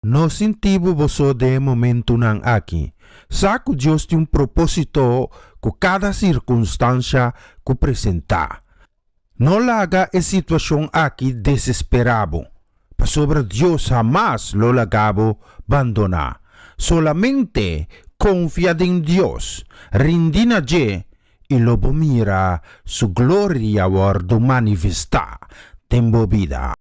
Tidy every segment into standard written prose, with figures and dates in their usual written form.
No sinti bo bo so den e momentunan aki. Sa ku Dios tin un propósito ku kada sirkunstansha ku presentá. No laga e situashon aki desesperá bo, pasobra Dios hamas lo laga bo bandoná. Solamente konfia den Dios, rindi na dje, i lo bo mira su gloria wòrdu manifestá den bo bida.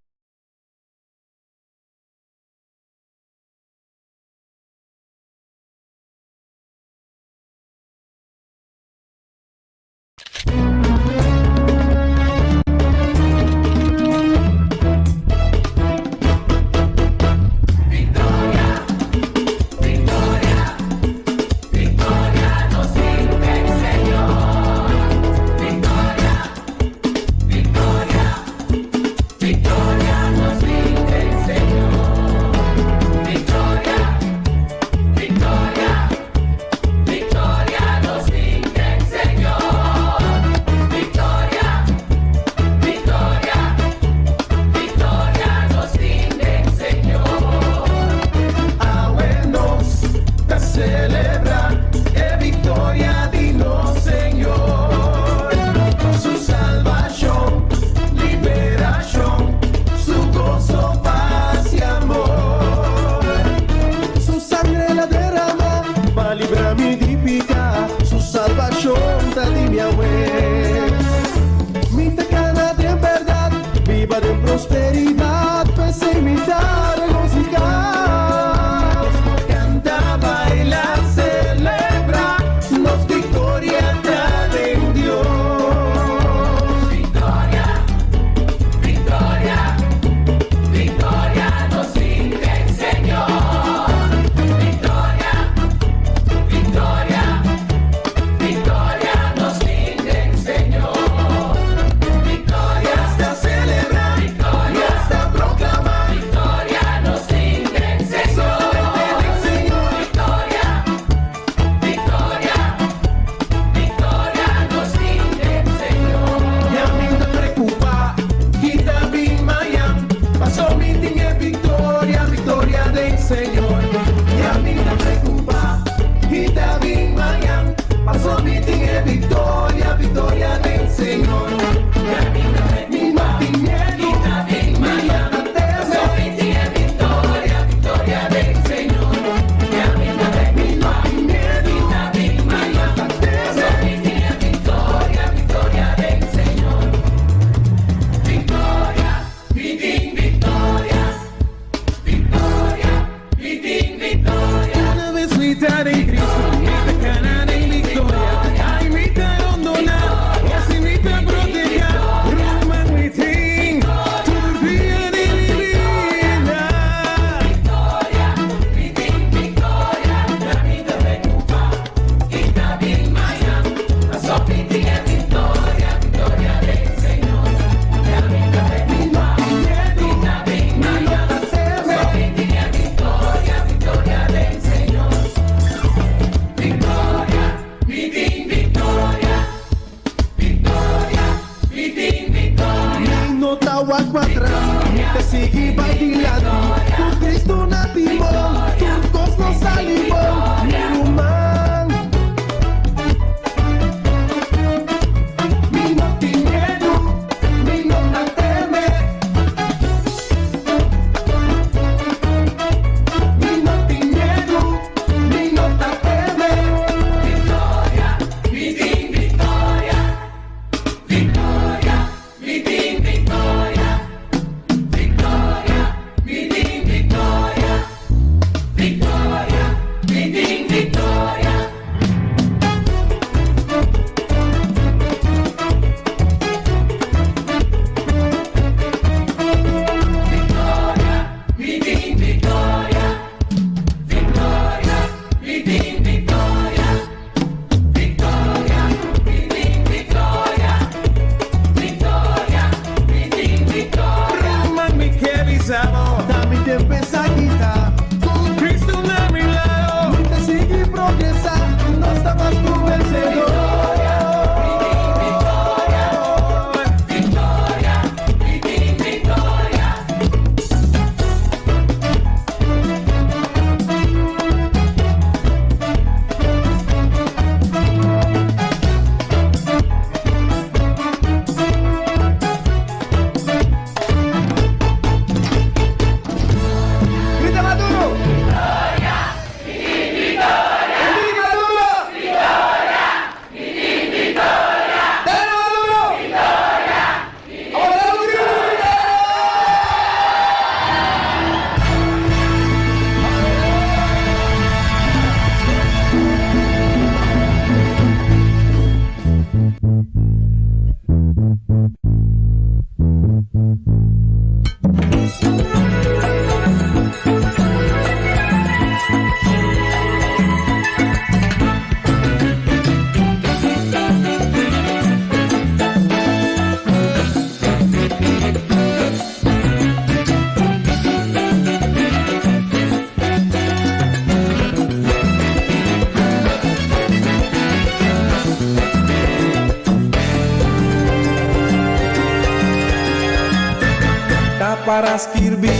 para skirbi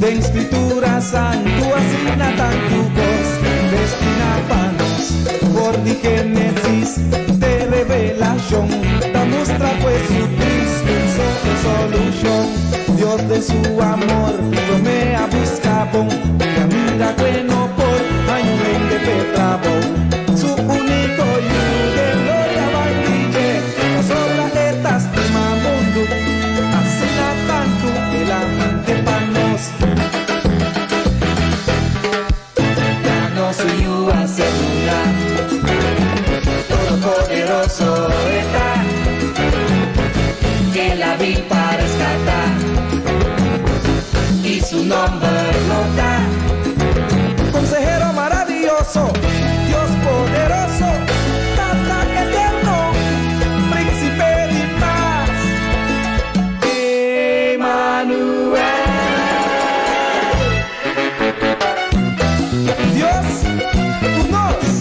den Scritura Santu asina tantu kos destina pa nos. For di Genesis te Revelashon ta mustra ku Jesucristo so e solushon. Dios den su amor promé a buska bon i a mira ku e no por haña un hende p'e trabou. Su úniko Yu den gloria bai di dje, pasobra e ta stima mundu asina tantu el a mande pa nos. Ya nos su Yu a ser duna, Todopoderoso e ta, El a bin pa reskatá, i su nòmber lo ta. Konsehero maravioso, Dios poderoso, Tata eterno, Príncipe di pas, Emanuel. Dios ku nos.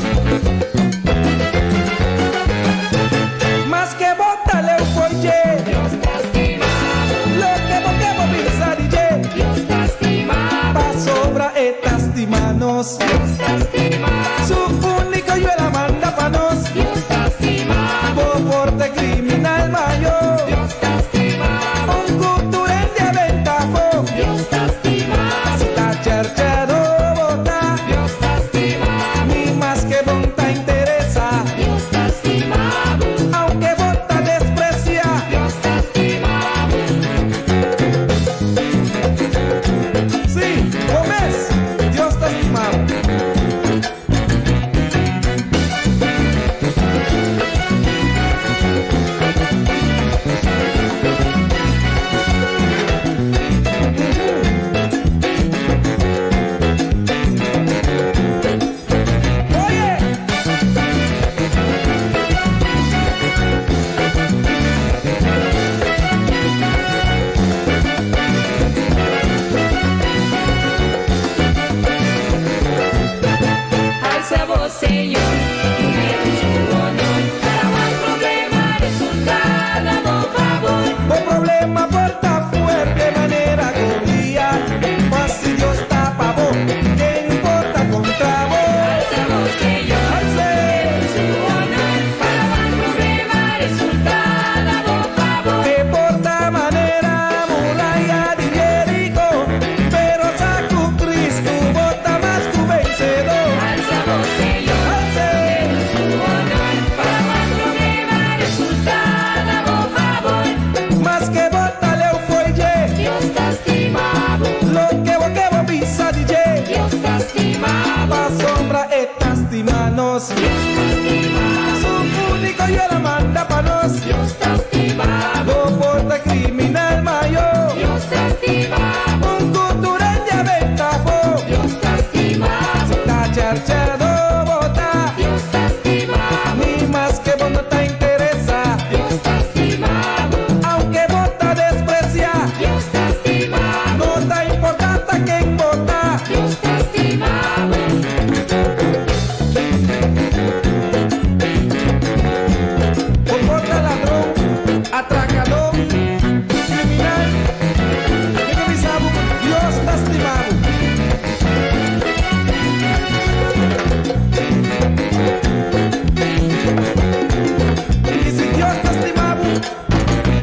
Maske bo ta leu fo'i dje. Loke bo ke bo bisa di dje. Pasobra e ta stima nos. Su úniko Yu el a manda pa nos. Bo por ta kriminal mayo. Un ku tur hende a benta afó. Si ta cherchero bo ta. Ni maske bon ta interesá. Aunke bo ta despresiá. Sí, bo mes, Dios ta stima bo. Oye! Alza bo Señor, dun'E su honor, pa wak problema resultá na bo fabor. Bo problema por ta fuerte manera Goliat, ma si Dios ta pa bo, ken por ta contra bo? Alza bo Señor, dun'E su honor, pa wak problema resultá na bo fabor. E por ta manera muraya di Jeriko, pero sa ku Cristo bo ta mas ku vencedor. Alza bo Señor, dun'E su honor, pa wak problema resultá na bo fabor. Maske bo ta leu fo'i dje. Dios ta stima bo. Loke bo ke bo bisa di dje. Dios ta stima bo. Pasobra e ta stima nos. Dios ta stima bo. Su úniko Yu el a manda pa nos. Dios ta stima bo. Bo por ta kriminal mayo. Dios ta stima bo. Un ku tur hende a benta afó. Dios ta stima bo. Si ta cherchero bo ta. Dios ta stima bo. Ni maske bo no ta interesá. Dios ta stima bo. Aunke bo ta despresiá. Dios ta stima bo. No ta importá ta ken bo ta. Dios ta stima bo. Bo por ta ladron, atracadó, criminal. Mi ta bisa bo cu Dios ta stima bo. Y si Dios ta stima bo,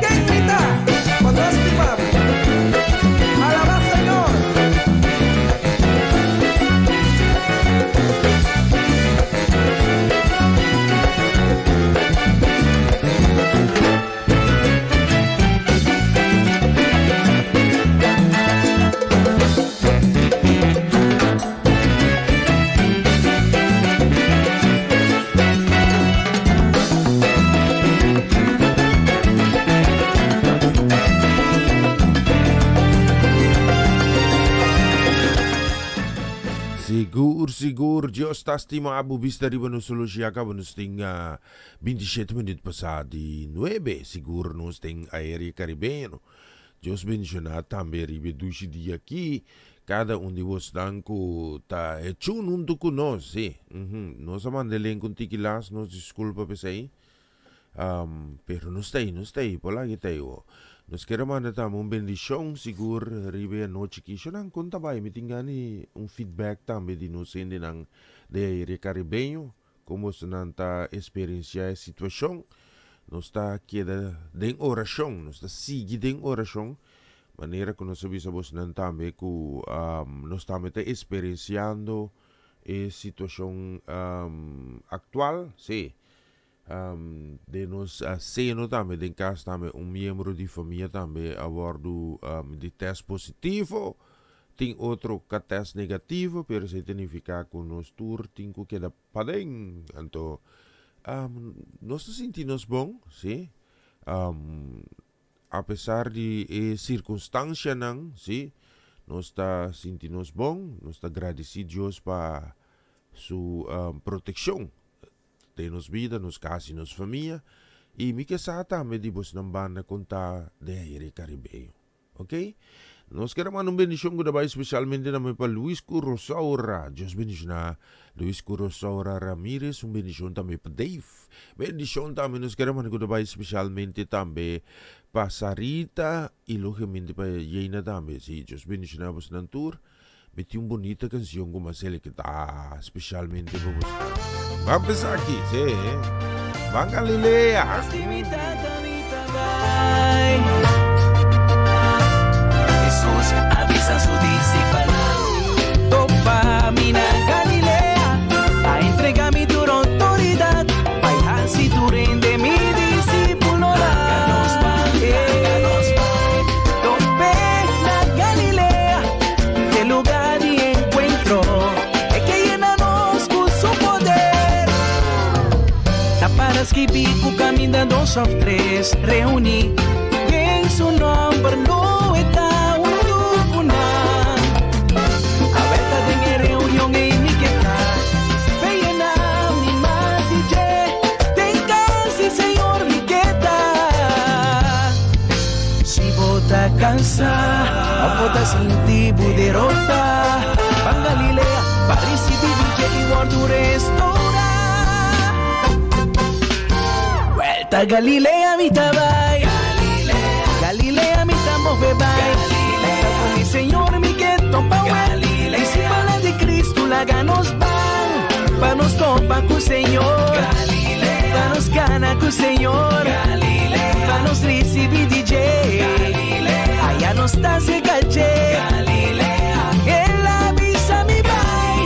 ken mi ta pa no stima bo? Alaba Señor! Sigur, sigur, Dios ta stima bo bista riba nos solushi acaba nos tin 27 minuut pasa di 9, sigur nos den aire caribeño. Dios bendiciona tambe riba e dushi dia aki cada un di bosnan cu ta hechun hunto cu nos, si, nos a manda elenco un tiki las, nos disculpa p'esey, pero nos ta ey, nos ta ey, por laga e ta ey ho. Nos kier a manda tambe un bendishon sigur riba e anochi aki. Shonnan, kon ta bai? Mi tin gana un feedback tambe di nos hendenan den area Caribeño. Kon bosonan ta experiencia e situacion? Nos ta keda den oracion, nos ta sigui den oracion, manera cu nos a bisa bosonan tambe cu nos tambe ta experienciando e situacion actual, si, den nos seno tambe, den cas tambe, un miembro di famia tambe a wordo di test positivo. Tin otro ka test negativo, pero esei ta nifiká ku nos tur tin ku keda paden. Anto, nos ta sinti nos bon, sí, apesar di e sirkunstansianan, sí, nos ta sinti nos bon, nos ta gradisí Dios pa su protekshon den nos bida, nos kas i nos famia. I mi ke sa tambe di bosnan banda kon ta den aire karibeño. Ok. Nos kere manda un bendicion cu ta bay specialmente na mi pa Luis cu Rosaura. Dios bendiciona Luis cu Rosaura Ramirez. Un bendicion tambe pa Dave. Bendicion tambe nos kere manda cu ta bay specialmente tambe pa Sarita y logicamente pa Yeina tambe. Si, Dios bendiciona bosnan tur. Mi tin un bonita cancion cu Marcelo que ta specialmente pa bosnan. Ban pesa aki, si. Ban Galilea. Jesus a bisa su discipelnan, Topa mi na Galilea, a entrega mi tur autoridad, bai haci tur hende mi discipulonan. Tope na Galilea, e lugar di encuentro, e ke yena nos cu su poder. Ta para skibi cu caminda dos of tres reuni den su nomber lo e ta huntu cu nan. Awel ta den e reunion ei mi ke ta fe yena mi mas di dje den cas di Señor mi ke ta. Si bo ta cansa of bo ta sinti bo derota, ban Galilea pa ricibi di dje y wordo restaura. Vuelta Galilea mi ta bai, Galilea mi ta move bai. Ta cu mi Señor mi ke topa wet, Discipelnan di Cristo laga nos ban, pa nos topa cu Señor, pa nos gana cu Señor, pa nos ricibi di dje, Aya nos ta cerca dje. El a bisa mi bai,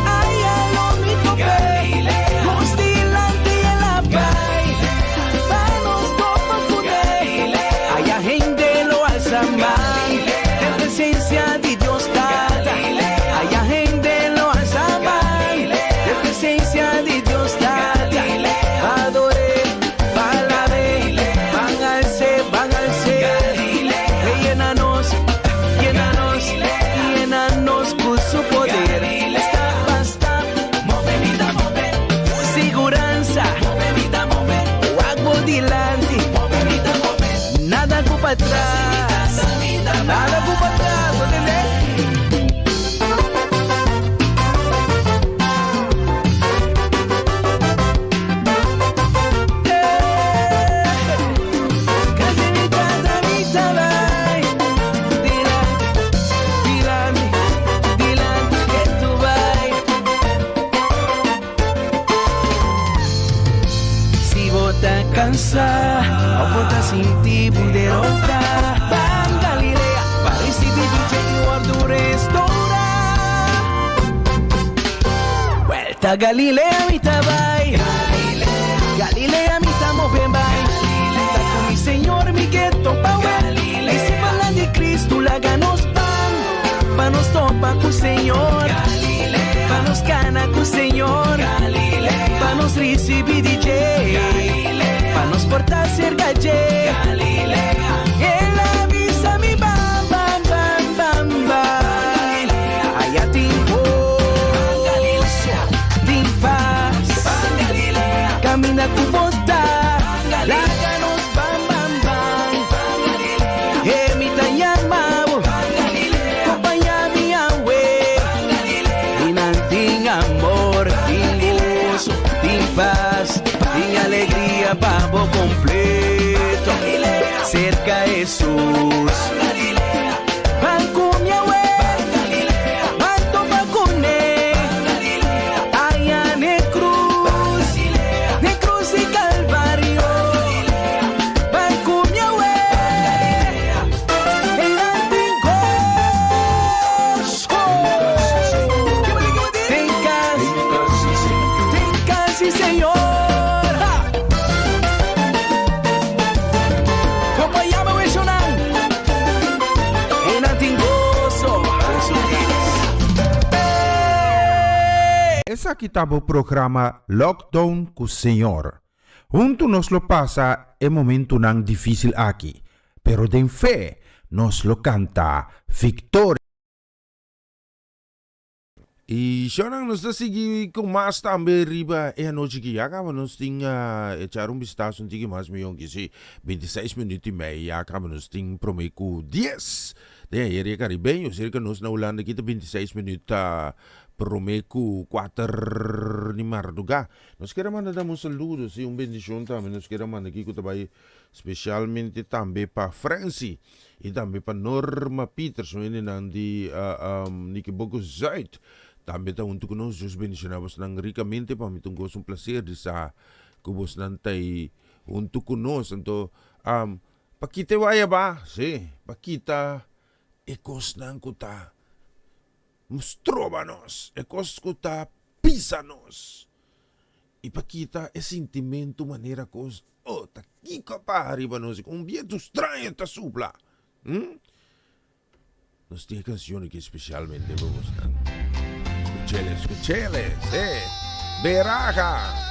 aya lo mi tope, Nos dilanti el a bai, pa nos topa cu ne. Aya hende lo alza man, den presencia di Dios Tata. Aya hende lo alza man, den presencia di Dios Tata. Adore, pa alabe, ban alce, ban alce. Hey, yena nos, yena nos, yena nos cu su poder. Stap pa stap, move mi ta move. Cu siguransa, move mi ta move. Wak bo dilanti, move mi ta move. Nada cu pa tras, nada cu pa tras, bo tende? Si bo ta cansa of bo ta sinti bo derota, ban Galilea pa ricibi DJ y wordo restaura. Vuelta Galilea mi ta bay, Galilea mi ta move bay. Ta cu mi Señor mi ke topa wet, Discipelnan di Cristo laga nos ban, pa nos topa cu Señor, pa nos cana cu Señor, pa nos ricibi di dje, pa nos por ta cerca dje. El a bisa mi ban, ban, ban, ban, ban. Aya tin goso, tin paz. Camina cu bo ta, laga nos ban, ban, ban. Hey, mi ta yama bo, compaña mi awe. Y nan tin amor, tin goso, tin paz, tin alegria pa bo completo. Serka Hesus. Ban ku mi awe, ban topa kuné. Aya n'e krus, n'e krus di Kalvario. Ban ku mi awe, einan tin goso. Den kas, den kas di Señor. Ha! Kompañá mi shonnan. Einan tin goso. Esaki ta bo programa Lockdown ku Señor. Huntu nos lo pasa e momentunan difísil aki, pero den fe nos lo kanta viktoria. I shownan nos ta sigui ku mas tambe riba e anochi ki ya kaba nos tin echar un bistaso un tiki mas miyon ki si 26 minuut i mei ya kaba nos tin prome ku 10 den e area karibeño serka nos na Hulanda ki ta 26 minuut ta prome ku 4 di marduga. Nos kier a manda dam un saludo si un bendishon tambe nos kier a manda ki ku ta bai spesialmente tambe pa Francy. I tambe pa Norma Pieters, un hendenan di Nikiboko Zuid. Tambe ta huntu ku nos. Dios bendishoná bosnan rikamente. Pa mi ta un goso, un plaser di sa ku bosnan ta ei huntu ku nos. Anto, pa kita e waya ba, sí, pa kita e kosnan ku ta stroba nos, e kos ku ta pisa nos. I pa kita e sintimentu manera kos oh ta kiko pa riba nos un bientu straño ta supla hm nos tin e kanshon aki spesialmente pa bosnan skuchele skuchele se beraha.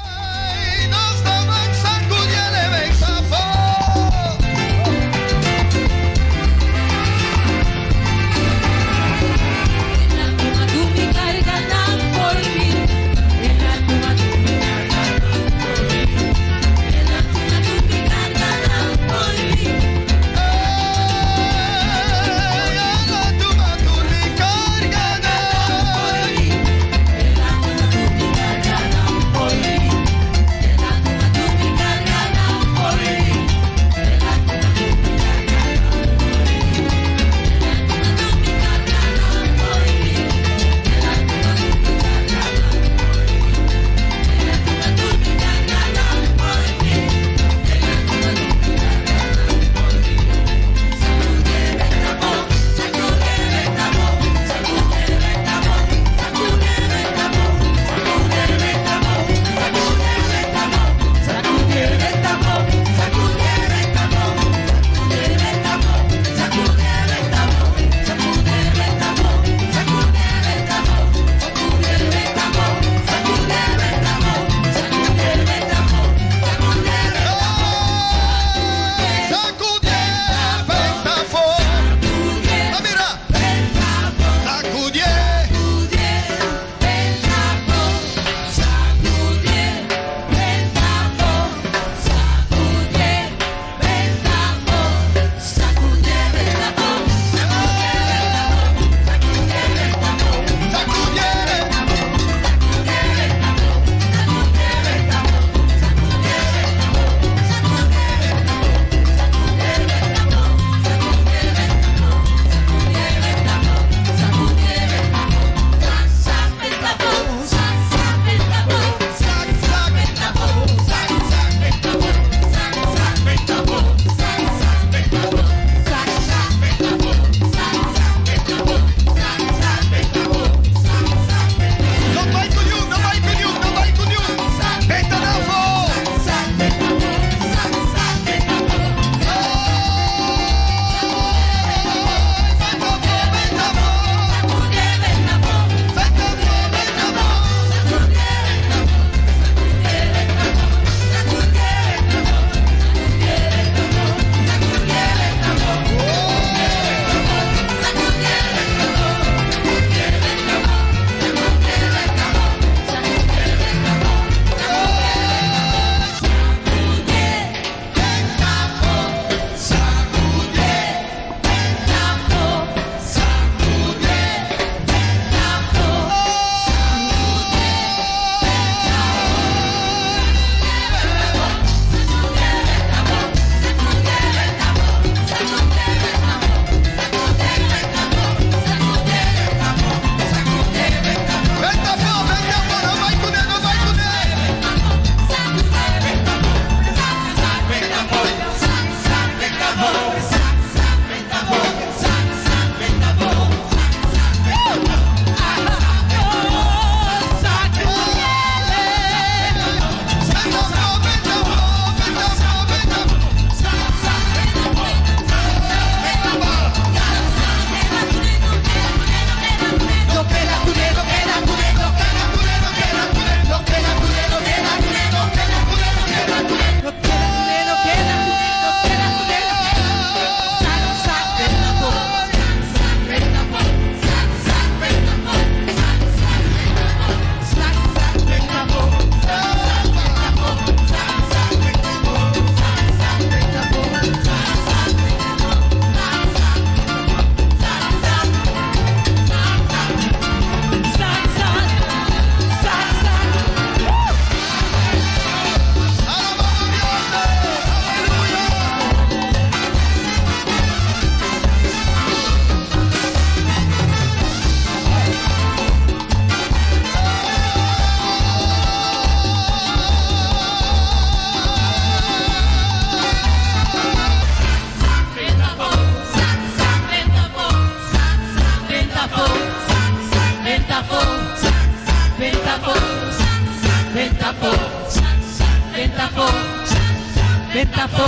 Bentafo,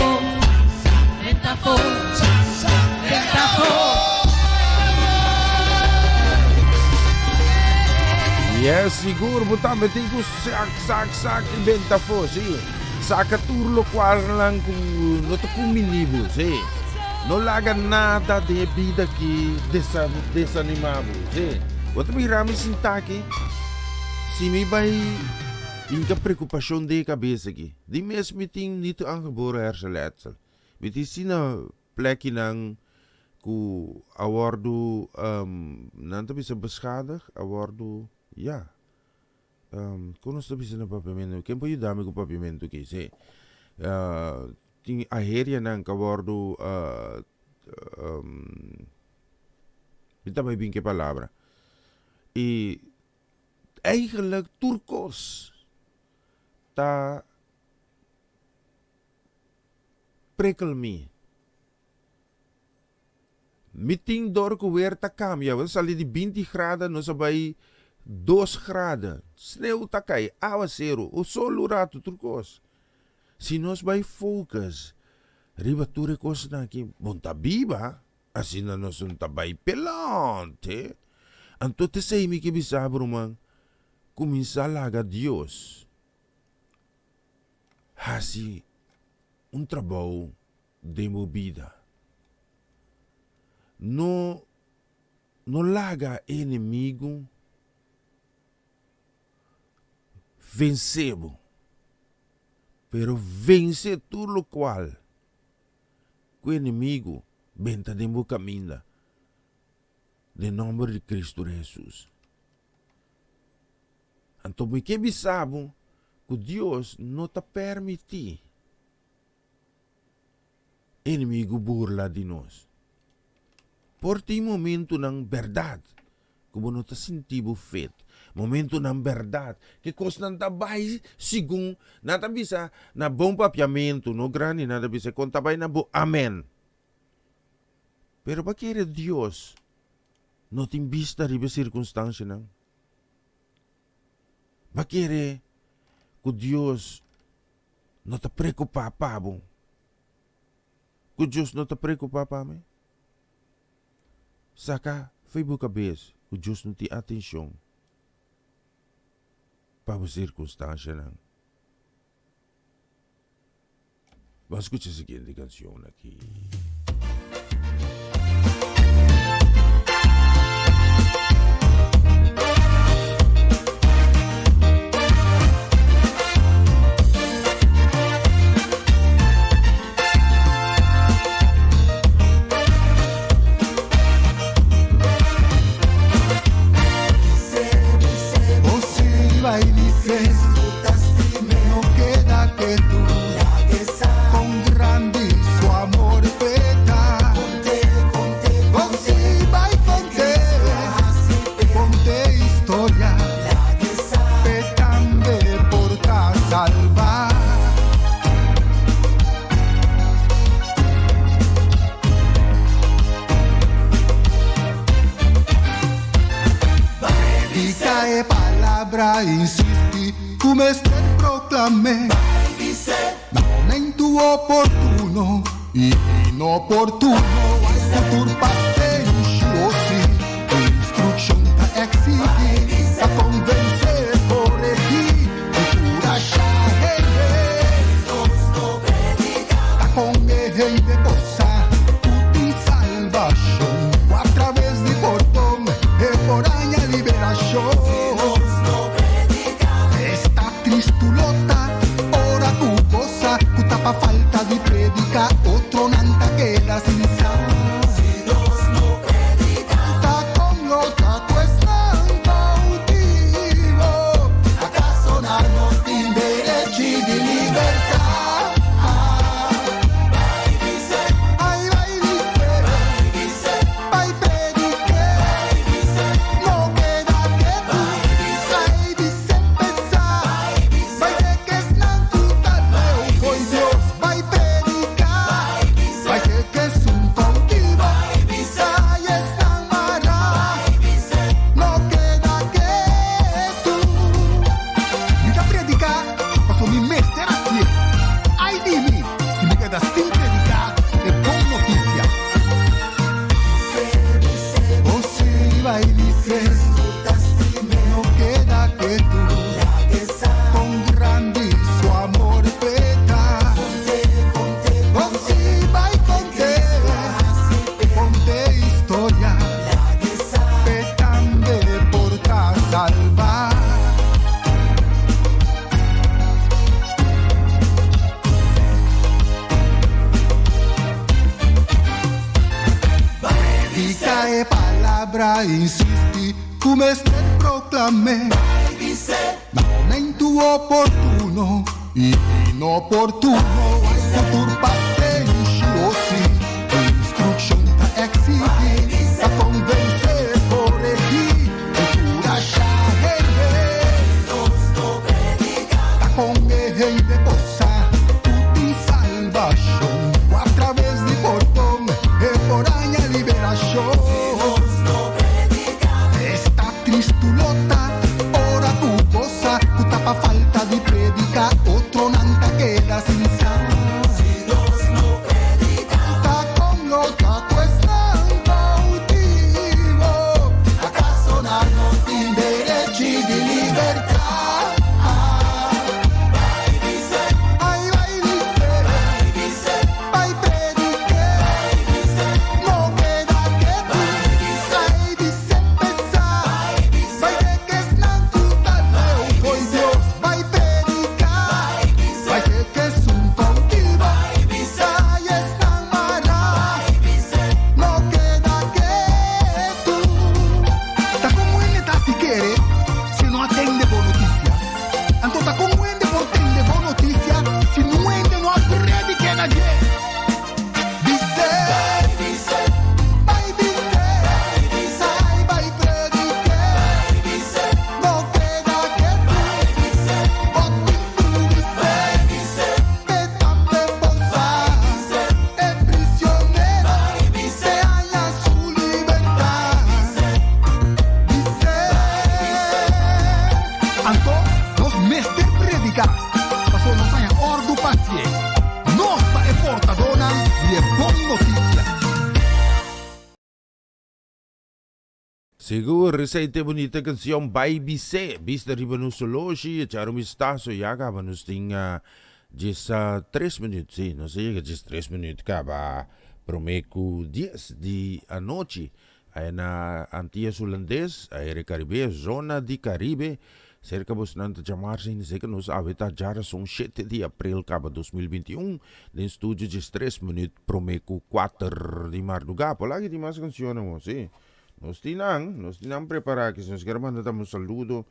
bentafo, bentafo. Yes, sigur bo tambe tin ku sak, sak, sak i benta afó, sí. Saka tur lokual nan ku no ta kumbiní bo, sí. No laga nada den e bida aki desa, desanimá bo, sí. Bo ta mira mi sintá aki, si mi bai hinka preokupashon den e kabes aki, di mes mi tin niet aangeboren hersenletsel. Mi tin asina plekinan ku a wòrdu, nan ta bisa beschadigd, a wòrdu, ya, kon nos ta bisa na papiamentu? Ken por yuda mi ku papiamentu aki? Sí, tin aherianan ku a wòrdu, mi ta bai bin ku e palabra, i eigenlijk tur kos ta prikkel mi. Mi tin dor ku weer ta kambia. Bo ta sali di binti grada nos a bai dos grada. Sneu ta kai, awaseru, un solo ratu tur kos. Si nos bai focus riba tur e kosnan aki, bo no ta biba, asina nos no ta bai pelante. Anto t'esei mi ke bisa bo ruman, kuminsá laga Dios hasi un trabou den bo bida. No no laga e enemigu vense bo, pero vense tur lokual ku e enemigu benta den bo kaminda den nòmber di Kristu Hesus. Anto mi ke bisa bo ku Dios no ta permití enemigu burla di nos. Por tin momentunan bèrdat ku bo no ta sinti bo fet, momentunan bèrdat ku kosnan ta bai segun nan ta bisa na bon papiamentu, no grandi nan ta bisa kon ta bai na bo amen. Pero bo a kere Dios no tin bista riba e sirkunstansianan? Bo a kere ku Dios no ta preokupá pa bo? Ku Dios no ta preokupá pa mi? Saka fo'i bo kabes ku Dios no tin atenshon pa bo sirkunstansianan. Ban skucha e siguiente kanshon aki. Predica e palabra, insisti cu mester proclam'e na momento oportuno y inoportuno. Ay cu tur pasenshi, oh si, cu instruccion ta exigi, ta convence, coregi y curasha hende. Ta con e hende por sa cu tin salbacion, cu a traves di pordon e por haña liberacion. Esta tristu lo ta ora cu bo sa cu ta pa falta di predica otronan ta keda sin sa. a insistí ku mester proklam'é na momentu oportuno i inoportuno. Ai ku tur pasenshi, o sí, ku instrukshon ta eksigí, ta konvensé, koregí i kurashá hende. Ta kon e hende por sa ku tin salbashon ku a traves di pordon e por haña liberashon? Esta tristu lo ta ora ku bo sa ku ta pa falta di prediká otronan ta keda sin sa. Ta kon lo ta ku esnan koutivo? Akaso nan no tin derechi di libertat? Ai bai bis'é, bai predik'é, no keda ketu. Ai bis'é p'e sa, bai seka esnan ku ta leu fo'i Dios, bai prediká, bai seka esun koutivo, ai esnan mará, no keda ketu. Ta kon hende ta hasi kere si no a tende bon notisia? Anto ta kon hende por tende bon notisia si niun hende no a predik'é na dje? Bis'é, bai bis'é, ai bai predik'é, no keda ketu, bo tin ku bis'é, p'e tambe por sa, e prisionero te haña su libertat. Bis'é. Anto nos mester prediká, pasobra nos haña òrdu pa hasié. Nos ta e portadónan di e bon notisia. Sigur, esei ta e bunita cancion Bai Bisé, bista riba nos oloshi, echar un bistazo, ya caba nos tin djes tres minuut, si, nos a yega djes tres minuut caba prome cu dies di anochi. Aya na Antillas Hulandes, Aire Caribe, zona di Caribe, serka bosnan ta djamarse hende serka nos awe ta djarason shete di april kaba 2021 den studio djes tres minuut prome ku kuater di mardugá. Por laki tin mas kanshonnan ho, si. Nos tin nan, nos tin nan prepará aki. Si nos kier manda tambe un saludo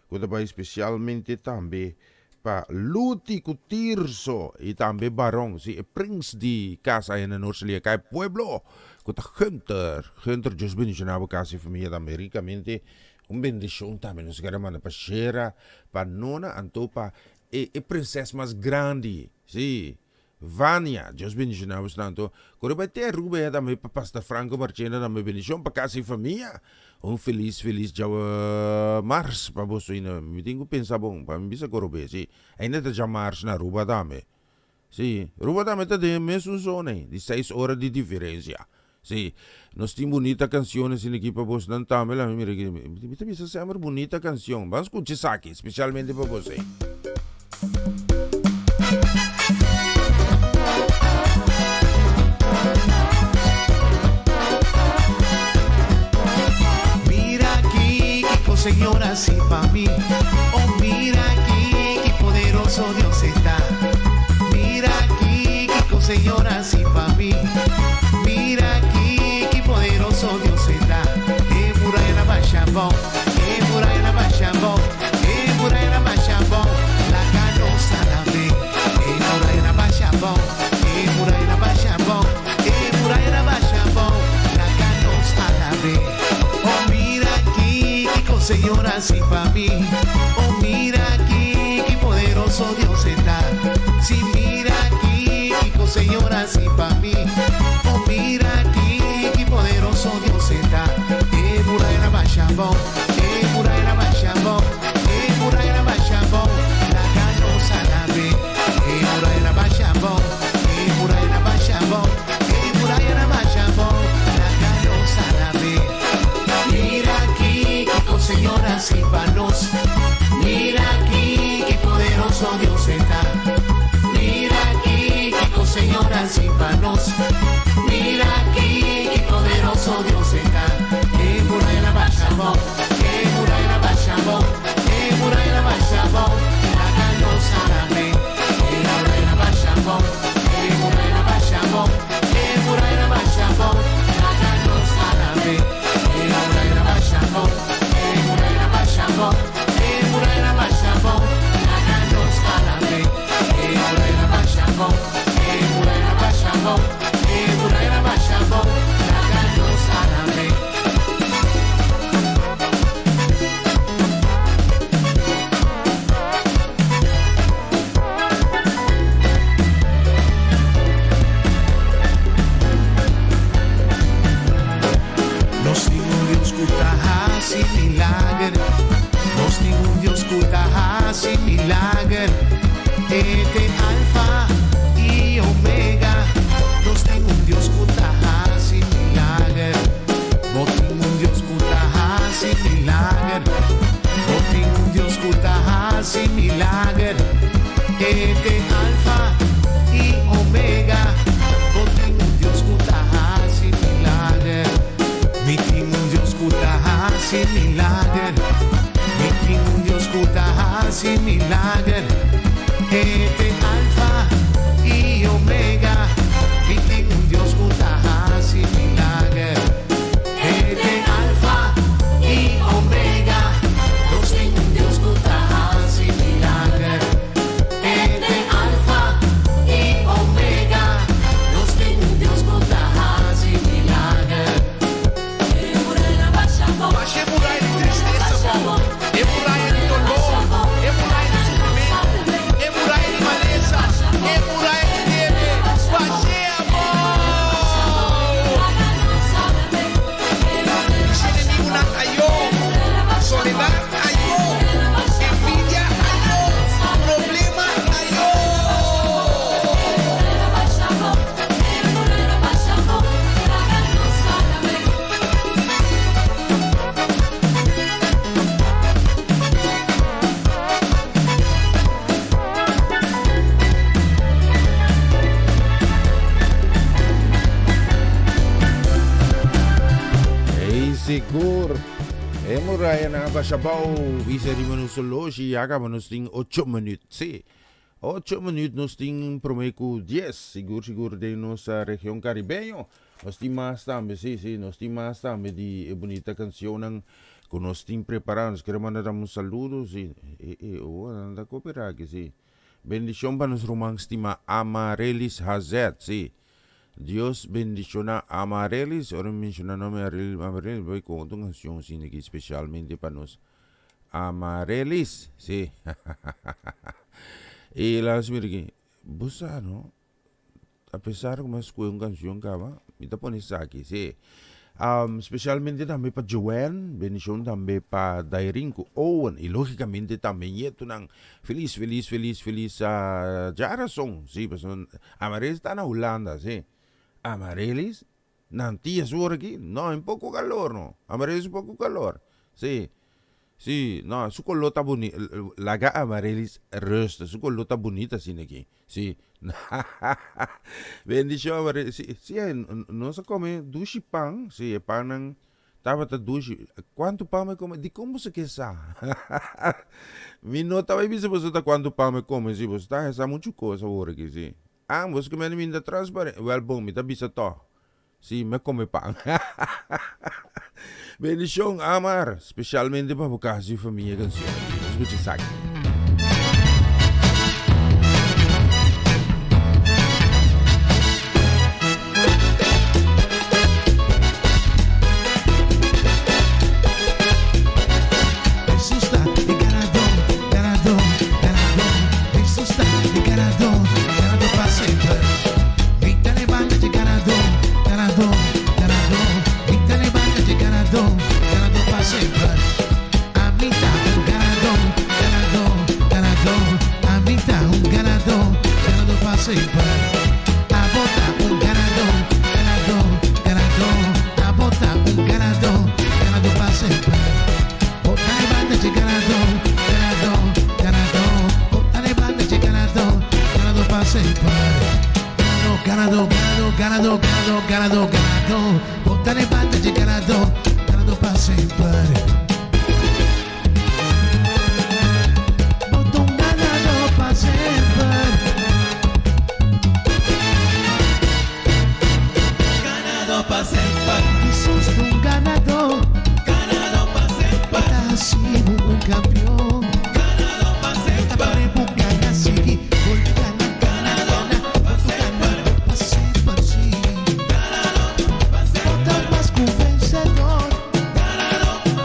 ku ta bai spesialmente tambe pa Luti ku Tirso i tambe Baron, si e prins di kas aya na Noordselier Kai Pueblo ku ta Gunther. Gunther, Dios bendiciona bo kas i famia tambe ricamente. Un bendicion tambe nos kere manda pa Shera, pa Nona anto pa e e prinses mas grandi, si, Vania. Dios bendiciona bos tanto. Kore bai te Aruba ya tambe pa Pastor Franco Marchena tambe bendicion pa kas i famia. Un felis felis djawe mars pa boso ainda. Mi tin ku pensa bon pa mi bisa koro be si. Ainda ta djamars na Aruba tambe. Si, Aruba tambe ta den e mesun zona ei, di seis ora di diferensia. Si, nos tin bunita kanshon asina aki pa bosnan tambe. Lami mira aki. Mi ta bisa semper bunita kanshon. Ban skucha esaki, spesialmente pa bos ei. Mira aki kiko Señor hasi pa mi. Oh mira aki ki poderoso Dios e ta. Mira aki kiko Señor hasi pa mi. Mira aki ki poderoso Dios e ta. E muraya na basha abou, e muraya na basha abou, e muraya na basha abou, laga nos alab'é. E muraya na basha abou, e muraya na basha abou, e muraya na basha abou, laga nos alab'é. Oh mira aki kiko Señor hasi pa mi. Oh mira aki ki poderoso Dios e ta. Si mira aki kiko Señor hasi pa mi. Oh mira aki ki poderoso Dios e ta. E muraya na basha abou, e muraya na basha abou, e muraya na basha abou, laga nos alab'é. E muraya na basha abou, e muraya na basha abou, e muraya na basha abou, laga nos alab'é. Mira aki kiko Señor hasi pa nos. Mira aki ki poderoso Dios e ta. Mira aki kiko Señor hasi pa nos. milager. Bo tin un Dios ku ta hasi milager. E t'e Alfa i Omega. Bo tin un Dios ku ta hasi milager. Mi tin un Dios ku ta hasi milager. Mi tin un Dios ku ta hasi milager. E t'e Alfa i Omega. Mi tin un Dios ku ta hasi milager. E t'e Alfa i Omega. Nos tin un Dios ku ta hasi milager. E t'e Alfa i Omega. Nos tin un Dios ku ta hasi milager. Basha e muraya di tristesa abou, e muraya di doló, e muraya di sufrimentu, e muraya di malesa, e muraya di debe, bash'é abou! Nos enemigunan ayó, soledat ayó, envidia ayó, problema ayó! Ey sigur. E muraya nan a basha bou. Bisa riba nos horloge ya caba nos tin ocho minuut. Sí. Ocho minuut nos tin prome cu dies. Sigur sigur den nos region caribeño. Nos tin mas tambe, sí, sí, nos tin mas tambe di e bunita cancionnan cu nos tin prepara. Nos kere manda dam un saludo, sí. E, e, oh, nan ta coopera aki, sí. Bendicion pa nos ruman stima Amarelis Hazet, sí. Dios bendiciona Amarelis. Ora mi menciona nomber Amarelis, voy con otro cancion asina aki specialmente pa nos Amarelis, sí. Y laat nos mira aki. Bo sa, no? A pesar ku mi a skohe un kanshon kaba, mi ta pone esaki, sí. Spesialmente tambe pa Joanne, bendishon tambe pa Dairin ku Owen i lógikamente tambe ñetunan. Felis, felis, felis, felis djarason, sí, pasobra Amarelis ta na Hulanda, sí. Amarelis Nan tia su ora aki? No, un poco calor no. Amarelis un poco calor. Sí. Sí, no, su color ta boni. Laga Amarelis rusten. Su color ta bonita asina aki. Sí. Bendicion Amarelis. Sí, sí, nos a come dushi pan. Sí, e pannan tabata dushi. Cuanto pan mi come? Dicon boso ke sa? Mi no ta bay bisa boso ta cuanto pan mi come. Sí, boso ta hesa mucho cos awor aki, sí. Ambos ku mende mi ta transparente. Wèl bon, mi ta bisa tòg. Sí, mi a kome pan. Bendishon, Amar! Spesialmente pa bo kas i famia e kanshon aki. Nos skucha esaki. Hesus ta e ganadó, ganadó, ganadó. Hesus ta e ganadó, ganadó pa semper. Mi ta levanta dje ganadó, ganadó, ganadó. Mi ta levanta dje ganadó, ganadó pa semper. Ami ta un ganadó, ganadó, ganadó. Ami ta un ganadó, ganadó pa semper. Abo ta un ganadó, ganadó, ganadó. Abo ta un ganadó, ganadó pa semper. Bo ta levanta dje ganadó, ganadó, ganadó. Bo ta levanta dje ganadó, ganadó pa semper. Ganadó, ganadó, ganadó, ganadó, ganadó, ganadó, ganadó. Bo ta levanta dje ganadó, ganadó pa semper. Bo ta un ganadó pa semper. Ganadó pa semper. Jesús ta un ganadó. Ganadó pa semper. E ta hasi bo un kampion. Ganadó pa semper. E ta pone bo gana sigui. Bolbe gana, gana, gana. Pa semper. Pa semper, sí. Ganadó pa semper. Bo ta mas ku vensedor. Ganadó pa.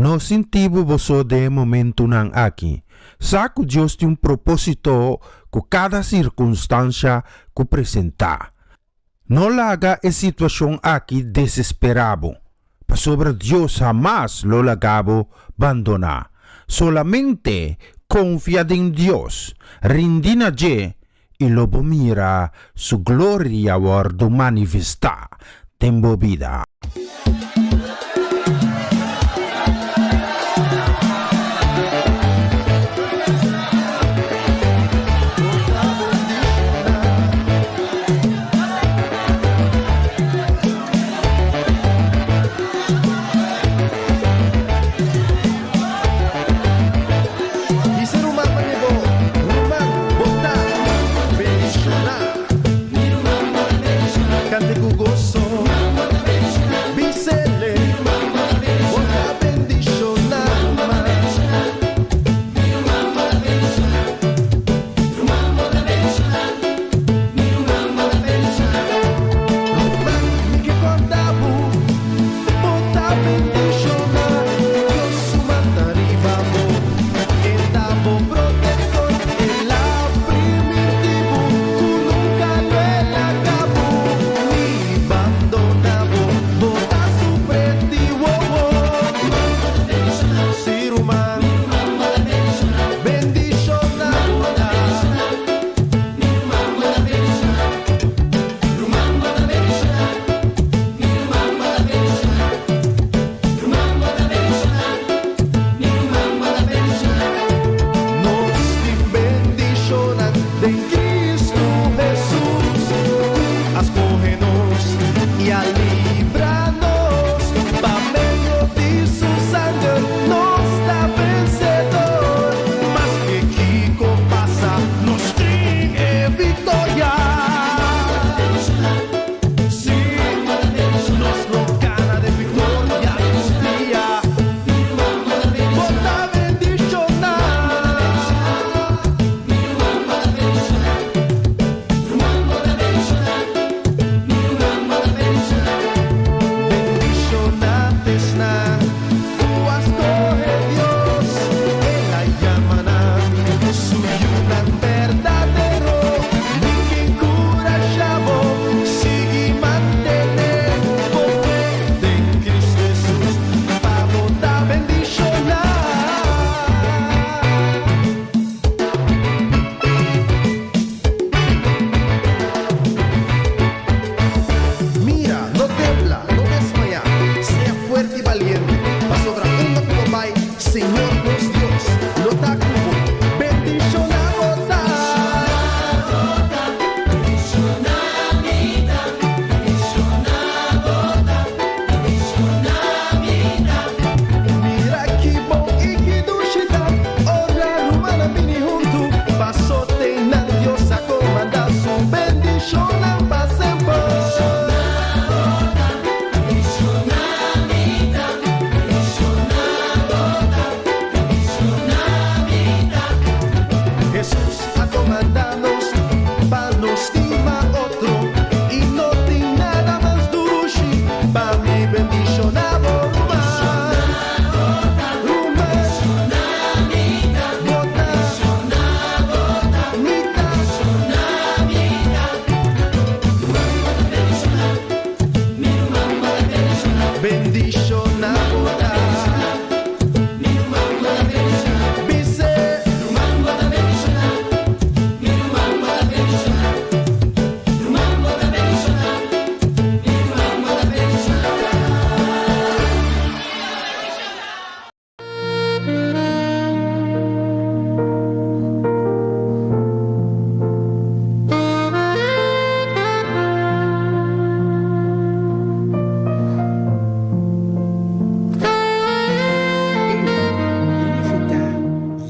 No sinti bo boso den e momentunan aki. Sa ku Dios tin un propósito ku kada sirkunstansha ku presentá. No laga e situashon aki desesperá bo, pasobra Dios hamas lo laga bo bandoná. Solamente konfia den Dios, rindi na dje, i lo bo mira su gloria wòrdu manifestá den bo bida.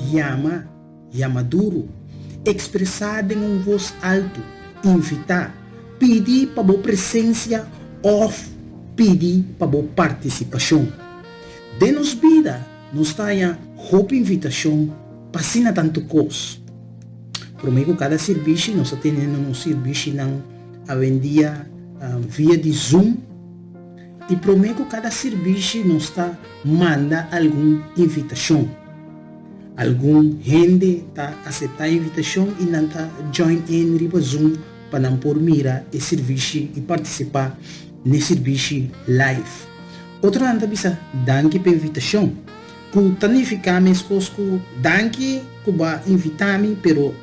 Yama, yama duru, ekspresá den un vos altu, invitá, pidi pa bo presensia òf pidi pa bo partisipashon. Den nos bida nos ta haña hopi invitashon pa asina tantu kos. Promé ku kada sirbishi nos ta teniendo nos sirbishinan awendia via di Zoom. I promé ku kada sirbishi nos ta manda algun invitashon. Algun hende ta aseptá e invitashon i nan ta join in riba Zoom pa nan por mira e sirbishi i partisipá n'e sirbishi live. Otronan ta bisa danki p'e invitashon, ku ta nifiká meskos ku danki ku bo a invitá mi, pero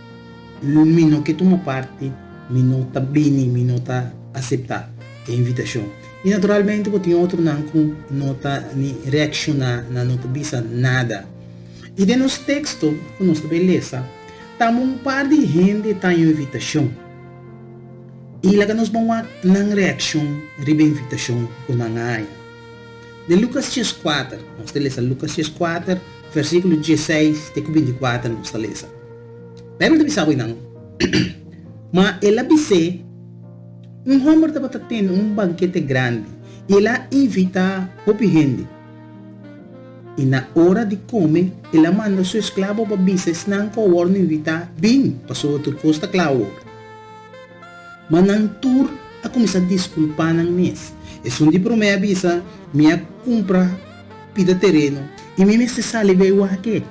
mi no ke tuma parti, mi no ta bini, mi no ta aseptá e invitashon. I naturalmente bo tin otronan ku no ta ni reakshoná, nan no ta bisa nada. I den nos teksto ku nos ta bai lesa, tamba un par di hende ta haña un invitashon. I laga nos bon wak nan reakshon riba e invitashon ku nan a haña. Den Lukas 14, nos ta lesa Lukas 14, versíkulo 16 te ku 24 nos ta lesa. Beibel ta bisa bo einan, Ma el a bis'é, Un hòmber tabata tene un bankete grandi, i el a invitá hopi hende. I na ora di kome, el a manda su esklabo pa bisa esnan ku a wòrdu invitá, Bin, pasobra tur kos ta kla awor. Ma nan tur a kuminsá diskulpá nan mes. Esun di promé a bisa, Mi a kumpra pida tereno i mi mester sali bai wak e.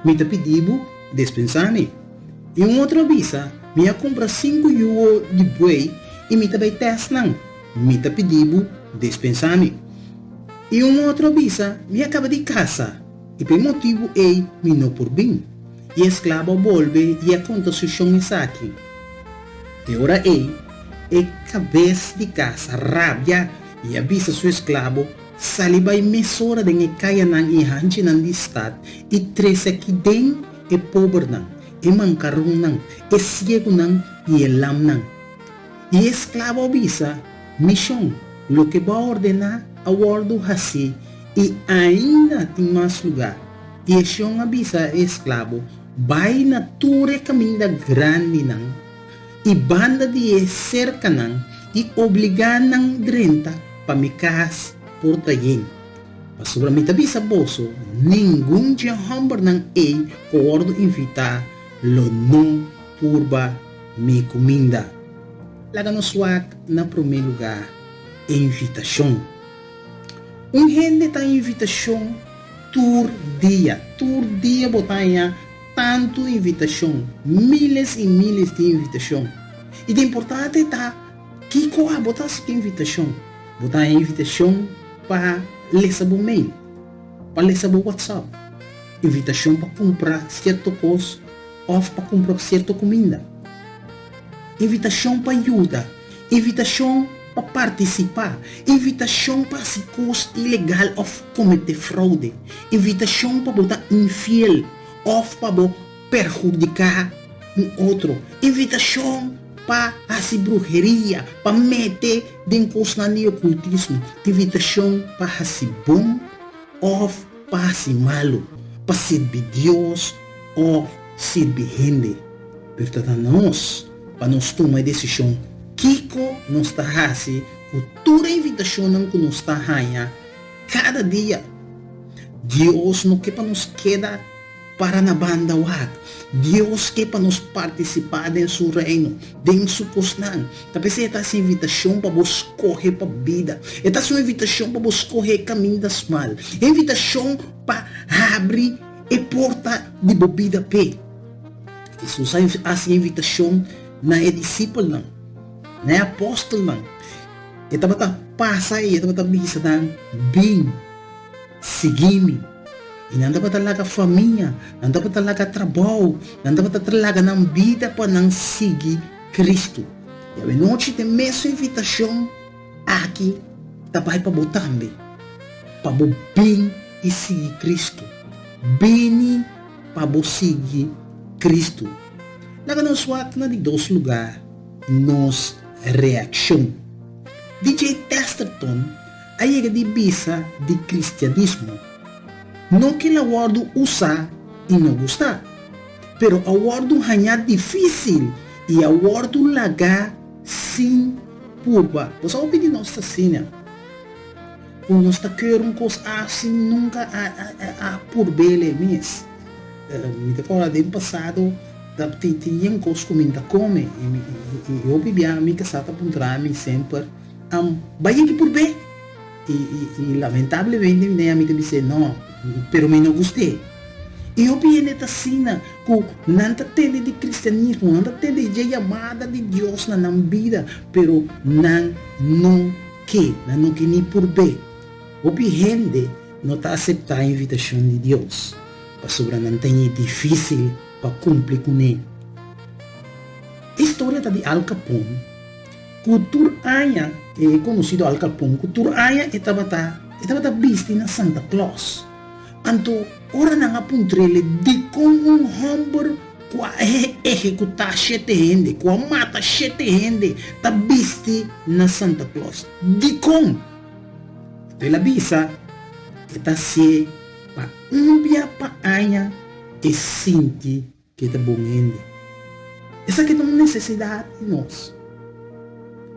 Mi ta pidi bo, despensá mi. I un otro a bisa, Mi a kumpra sinku yuo di buey i mi ta bai tèst nan. Mi ta pidi bo, despensá mi. I un otro a bisa, Mi a kaba di kasa, i pa e motibu ei mi no por bin. I e sklabo a bolbe i a konta su shon esaki. E ora ei, e kabes di kas a rabia i a bisa su esklabo, Sali bai mesora den e kayanan i hanchinan di stat i trese aki den e pobernan, e mankaronnan, e siegunan i e lamnan. I e esklabo a bisa, Mi shon, loke bo a ordená a wòrdu hasí i ainda tin mas lugá. I e shon a bisa e esklabo, Bai na tur e kaminda grandinan i banda di e serkanan i obligá nan drenta pa mi kas por ta yen. Pasobra mi ta bisa boso, ningun dje hòmbernan ei ku a wòrdu invitá lo no purba mi kuminda. Laga nos wak na promé lugá e invitashon. Un hende ta invitashon tur dia. Tur dia bo ta haña tantu invitashon, miles i miles di invitashon. I di importante ta kiko abo ta hasi ku e invitashon. Bo ta haña invitashon pa lesa bo mail, pa lesa bo WhatsApp, invitashon pa kumpra sierto kos òf pa kumpra sierto kuminda. Invitashon pa yuda, invitashon pa partisipá, invitashon pa hasi kos ilegal òf kometé froude, invitashon pa bo ta infiel òf pa bo perhudiká un otro, invitashon pa hasi bruheria, pa mete den kosnan di okultismo, invitashon pa hasi bon òf pa hasi malu, pa sirbi Dios òf sirbi hende. Pero ta na nos pa nos tuma e desishon kiko nos ta hasi ku tur e invitashonnan ku nos ta haña kada dia. Dios no ke pa nos keda para na banda wak. Dios ke pa nos partisipá den su Reino, den su kosnan. Ta p'esei e ta hasi invitashon pa bo skohe pa bida. E ta hasi un invitashon pa bo skohe e kaminda smal. E invitashon pa habri e porta di bo bida p'e. Hesus a hasi invitashon na e disipelnan, na e apòstelnan. E tabata pasa i e tabata bisa nan, Bin, sigui mi. I nan tabata laga famia, nan tabata laga trabou, nan tabata laga nan bida pa nan sigui Kristu. I awenochi ta e mesun invitashon aki ta bai pa bo tambe, pa bo bin i sigui Kristu. Bini Pa bo sigui Kristu. Laga nos wak na di dos lugá nos reakshon. DJ Testerton a yega di bisa di kristianismo, No ke la wòrdu usá i no gustá, pero a wòrdu hañá difísil i a wòrdu lagá sin purba. Bo sa hopi di nos ta asina. Ku nos ta keur un kos af sin nunka a purb'el e mes. Mi ta kòrda den pasado ta tin yen kos ku mi ta kome i hopi bia mi kasá ta puntra mi semper, Bai yegi purb'é? I i i lamentablemente mi ami ta bis'é no, pero mi no gust'é. I hopi hende ta asina ku nan ta tende di kristianismo, nan ta tende dje yamada di Dios na nan bida, pero nan no ke, nan no ke ni purb'é. Hopi hende no ta aseptá invitashon di Dios pasobra nan ta ñe difísil pa kumpli kuné. E storia ta di Al Capone ku tur aña, e konosido Al Capone ku tur aña e tabata e tabata bisti na Santa Claus. Anto ora nan a puntr'el dikon un hòmber ku a ehekutá shete hende, ku a mata shete hende ta bisti na Santa Claus, dikon? Anto el a bisa, E ta hasié pa un bia pa aña e sinti ku e ta bon hende. Esaki ta un nesesidat di nos.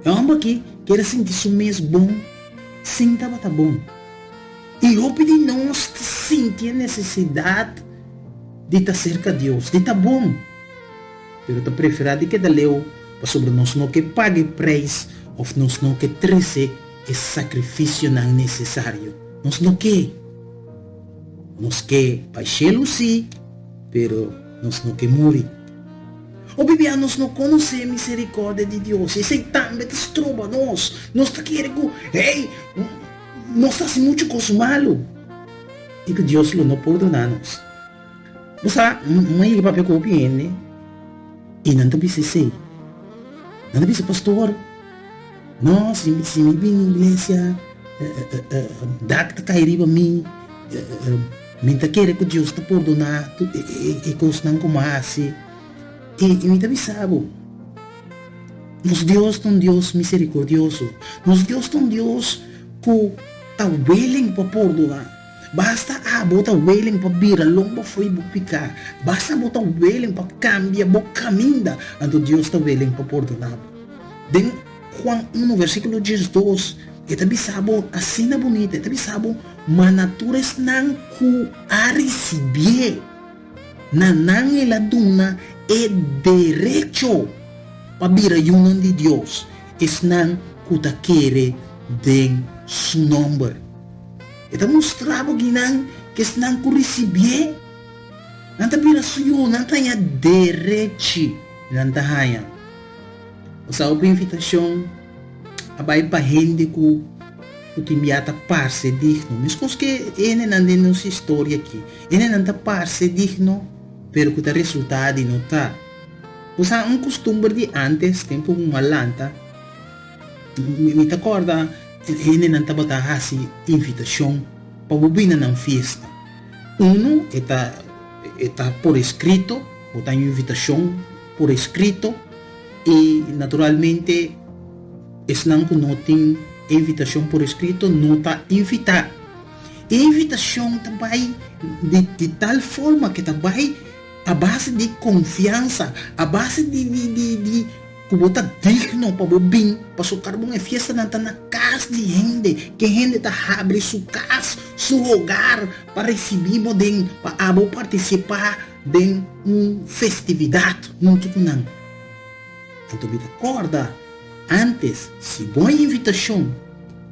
E hòmber aki kier a sinti su mes bon sin tabata bon. I hopi di nos ta sinti e nesesidat di ta serka Dios, di ta bon, pero ta preferá di keda leu pasobra nos no ke paga e preis òf nos no ke trese e sakrifisionan nesesario. Nos no ke. Nos ke bai shelu sí, pero nos no ke muri. Hopi bia nos no konosé miserikòrdia di Dios, esei tambe ta stroba nos. Nos ta kere ku, hey, nos ta hasi muchu kos malu i ku Dios lo no pordoná nos. Bo sa, mi a yega papia ku hopi hende i nan ta bisa esei. Nan ta bisa, Pastor, No, si mi, si mi bini iglesia, dak ta kai riba mi, mi ta kere ku Dios ta pordoná tur e kosnan ku mi a hasi. I mi ta bisa bo, nos Dios ta un Dios miserikordioso. Nos Dios ta un Dios ku ta willing pa pordoná. Basta abo ta willing pa bira lomba fo'i bo piká, basta bo ta willing pa kambia bo kaminda, anto Dios ta willing pa pordoná bo. Den Juan uno versíkulo diesdos e ta bisa bo asina bunita, e ta bisa bo, Ma na tur esnan ku a risibié, na nan el a duna e derecho pa bira yunan di Dios, esnan ku ta kere den su nòmber. E ta mustra bo kinan ku esnan ku risibié, nan ta bira su yu, nan ta haña derechi, nan ta haña. Osea hopi invitashon a bai pa hende ku ku tin bia ta parse digno. Meskos ke hendenan den nos historia aki. Hendenan ta parse digno pero ku ta resultá di no ta. Osea un kustumber di ántes tempu ku mi a lanta mi mi ta kòrda hendenan tabata hasi invitashon pa bo bini na nan fiesta. Uno e ta e ta por eskrito, bo ta haña un invitashon por eskrito. I naturalmente esnan ku no tin e invitashon por eskrito no ta invitá. E invitashon ta bai di di tal forma ke ta bai a base di konfiansa, a base di di di di ku bo ta digno pa bo bin, pasobra karbon e fiestanan ta na kas di hende, ke hende ta habri su kas, su hogar pa risibí bo den, pa abo partisipá den un festividat huntu ku nan. Anto mi ta kòrda ántes, si bo a invitashon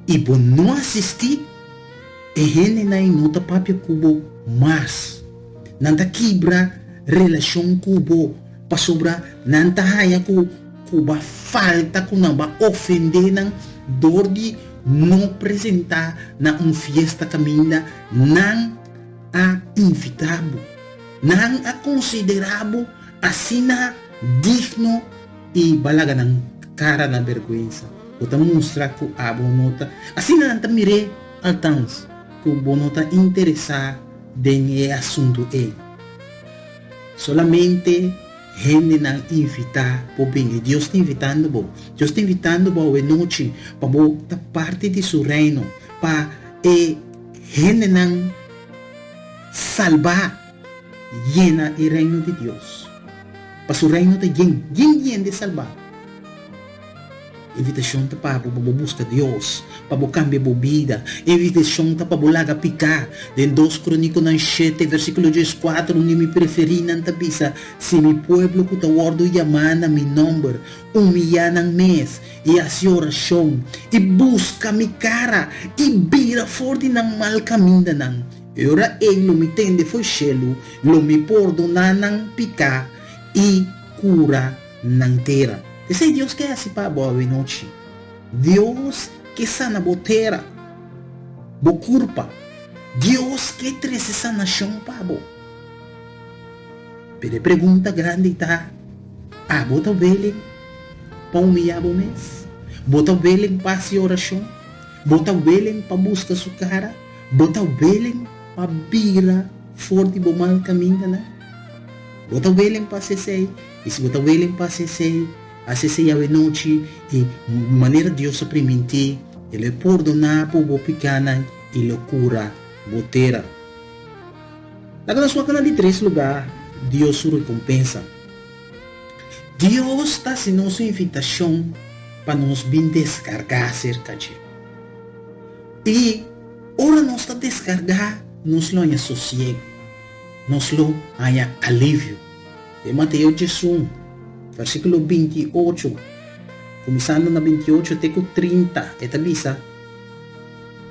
i bo no asistí, e hendenan no ta papia ku bo mas. Nan ta kibra relashon ku bo pasobra nan ta haña ku ku bo a falta ku nan, bo a ofendé nan dor di no presentá na un fiesta kaminda nan a invitá bo. Nan a konsiderá bo asina digno i bo a laga nan kara na bèrgwensa. Bo ta mustra ku abo no ta. Asina nan ta mir'é altans ku bo no ta interesá den e asuntu ei. Solamente hendenan invitá por bini. Dios ta invitando bo. Dios ta invitando bo awe nochi pa bo ta parti di su Reino, pa e hendenan salbá yena e Reino di Dios. Pa su Reino ta yen, yen di hende salbá. Invitashon ta pa bo pa bo buska Dios, pa bo kambia bo bida. Invitashon ta pa bo laga piká. Den Dos Kronikonan shete, versíkulo dieskuater, un di mi preferínan ta bisa, Si mi pueblo ku ta wòrdu yamá na mi nòmber, humiyá nan mes, i hasi orashon, i buska mi kara, i bira for di nan mal kamindanan, e ora ei lo mi tende for shelu, lo mi pordoná nan piká i kura nan tera. Esei Dios ke hasi pa bo awenochi. Dios ke sana bo tera, bo kurpa. Dios ke trese sanashon pa bo. Pero e pregunta grandi ta, Abo ta willing pa humiyá bo mes? Bo ta willing pa hasi orashon? Bo ta willing pa buska su kara? Bo ta willing pa bira for di bo mal kamindanan? Bo ta willing pa hasi esei? I si bo ta willing pa hasi esei, hasi esei awenochi i manera Dios a primintí, E lo pordoná bo bo pikánan i lo kura bo tera. Laga nos wak na di tres lugá, Dios su rekompensa. Dios ta hasi nos un invitashon pa nos bin deskargá serka dje. I ora nos ta deskargá, nos lo haña sosiegu, nos lo haña alivio. Den Mateo diesun, versíkulo 28, kuminsando na 28 te ku 30, e ta bisa,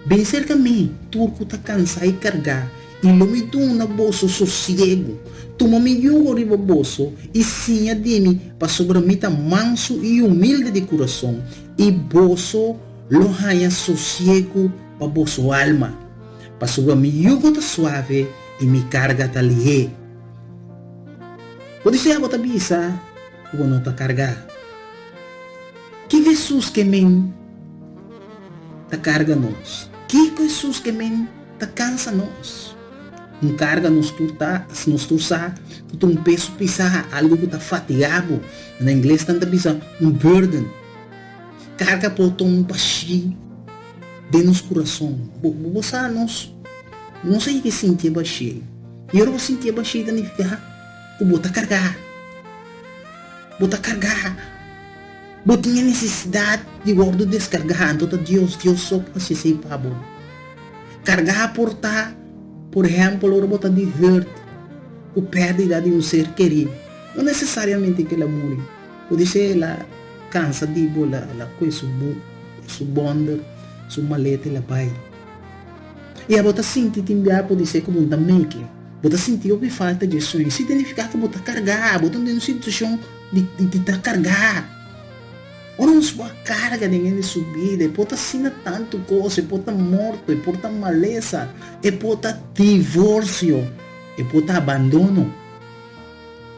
Bin serka mi, tur ku ta kansá i kargá, i lo mi duna boso sosiegu. Tuma mi yugo riba boso i siña di mi, pasobra mi ta mansu i humilde di kurason, i boso lo haña sosiegu pa boso alma. Pasobra mi yugo ta suave i mi karga ta lihé. Podisé abo ta bisa ku bo no ta kargá. Kiko Hesus ke men ta karga nos? Kiko Hesus ke men ta kansa nos? Un karga nos tur ta, nos tur sa ku ta un peso pisá, algu ku ta fatigá bo. Na ingles nan ta bisa un burden. Karga por ta un bashí den nos kurason. Bo, bo sa nos no sa yega sinti e bashí. I ora bo sinti e bashí ta nifiká ku bo ta kargá. Bo ta kargá. Bo tin e nesesidat di wòrdu deskargá, anto ta Dios, Dios so por hasi esei pa bo. Kargá por ta, por ehèmpel, ora bo ta di hùrt ku pèrdida di un ser kerí. No nesesariamente ku el a muri. Podisé el a kansa di bo, el a kue su su bònder, su maleta, el a bai. I abo ta sinti tin bia podisé ku bo no ta meke. Bo ta sinti hopi falta dje sueño. Si ta nifiká ku bo ta kargá, bo ta den un situashon di di ta kargá. Ora nos por a karga den hende su bida, e por ta asina tantu kos, e por ta morto, e por ta malesa, e por ta divorsio, e por ta abandono,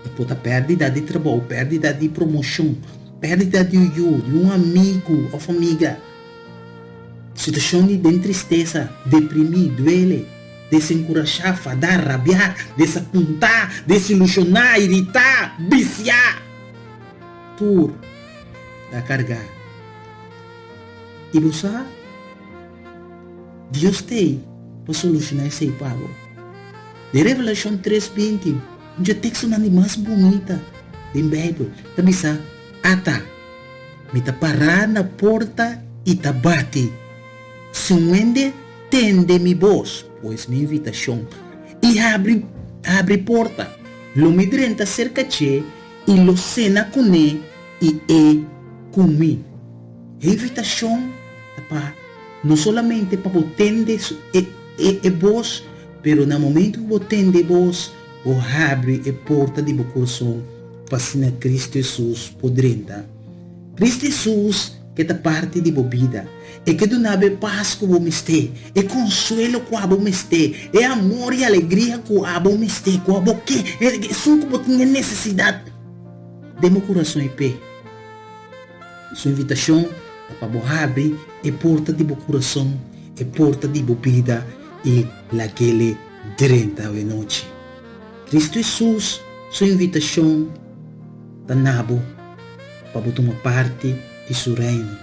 e por ta pèrdida di trabou, pèrdida di promoshon, pèrdida di un yu, di un amigu òf amiga. Situashon di den tristesa, deprimí, duele, desenkurashá, fadá, rabiá, desapuntá, desilushoná, iritá, bisiá. Tur ta kargá. I bo sa? Dios t'ei pa solushoná esei pa bo. Den Revelashon tres 20, un dje tekstonan di mas bunita den Beibel, ta bisa, Ata! Mi ta pará na porta i ta bati. Si un hende tende mi bos, pues mi invitashon, i habri habri porta, lo mi drenta serka dje i lo sena kuné i e ku mi. E invitashon ta pa no solamente pa bo tende e e e bos, pero na momento ku bo tende e bos, bo habri e porta di bo kurason pa asina Cristo Hesus por drenta. Cristo Hesus ke ta parti di bo bida. E ke duna bo e pas ku bo mester, e konsuelo ku abo mester, e amor i alegria ku abo mester, ku abo ke, esun ku bo tin e nesesidat den bo kurason i p'e. Su invitashon ta pa bo habri e porta di bo kurason, e porta di bo bida i lag'el drenta awenochi. Cristo Hesus su invitashon ta na bo pa bo tuma parti di su Reino,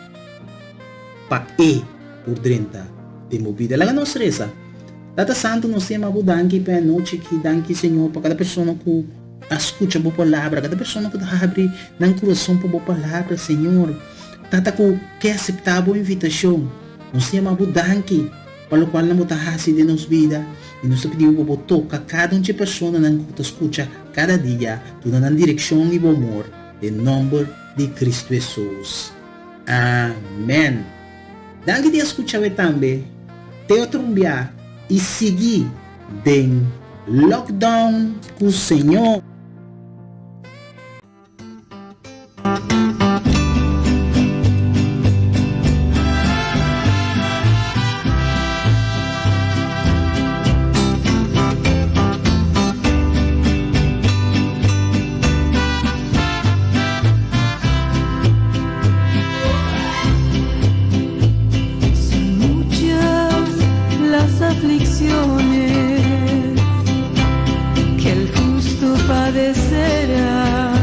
pa E por drenta den bo bida. Laga nos resa. Tata Santu, nos ta yama bo danki pa e anochi aki. Danki, Señor, pa kada persona ku a skucha bo palabra, kada persona ku ta habri nan kurason pa bo palabra, Señor. Tata ku ke aseptá bo invitashon, nos ta yama bo danki pa lokual nan bo ta hasi den nos bida i nos ta pidi bo pa bo toka kada un dje personanan ku ta skucha kada dia, duna nan direkshon i bo amor, den nòmber di Kristu Hesus. Amèn. Danki di a skucha we tambe. Te otro un bia i sigui den Lockdown ku Señor. Son muchas las aflicciones que el justo padecerá,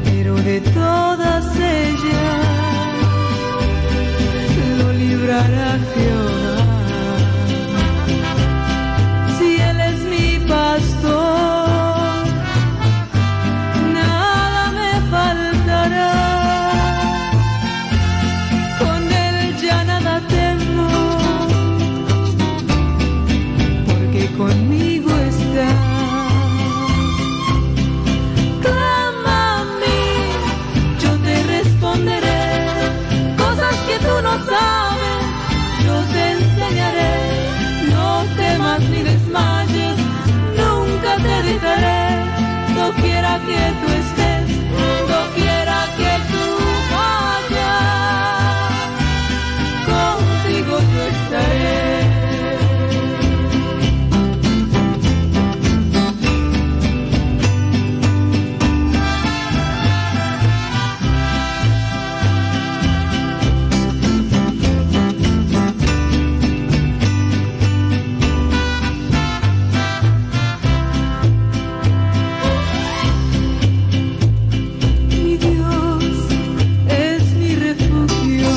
pero de todas ellas lo librará Jehová. Si Él es mi pastor, nada me faltará. Con Él ya nada temo, porque conmigo está. Clama a mí, yo te responderé, cosas que tú no sabes, yo te enseñaré. No temas ni desmayes, nunca te dejaré. Doquiera que tú estés, doquiera que tú vayas, contigo yo estaré. Mi Dios es mi refugio,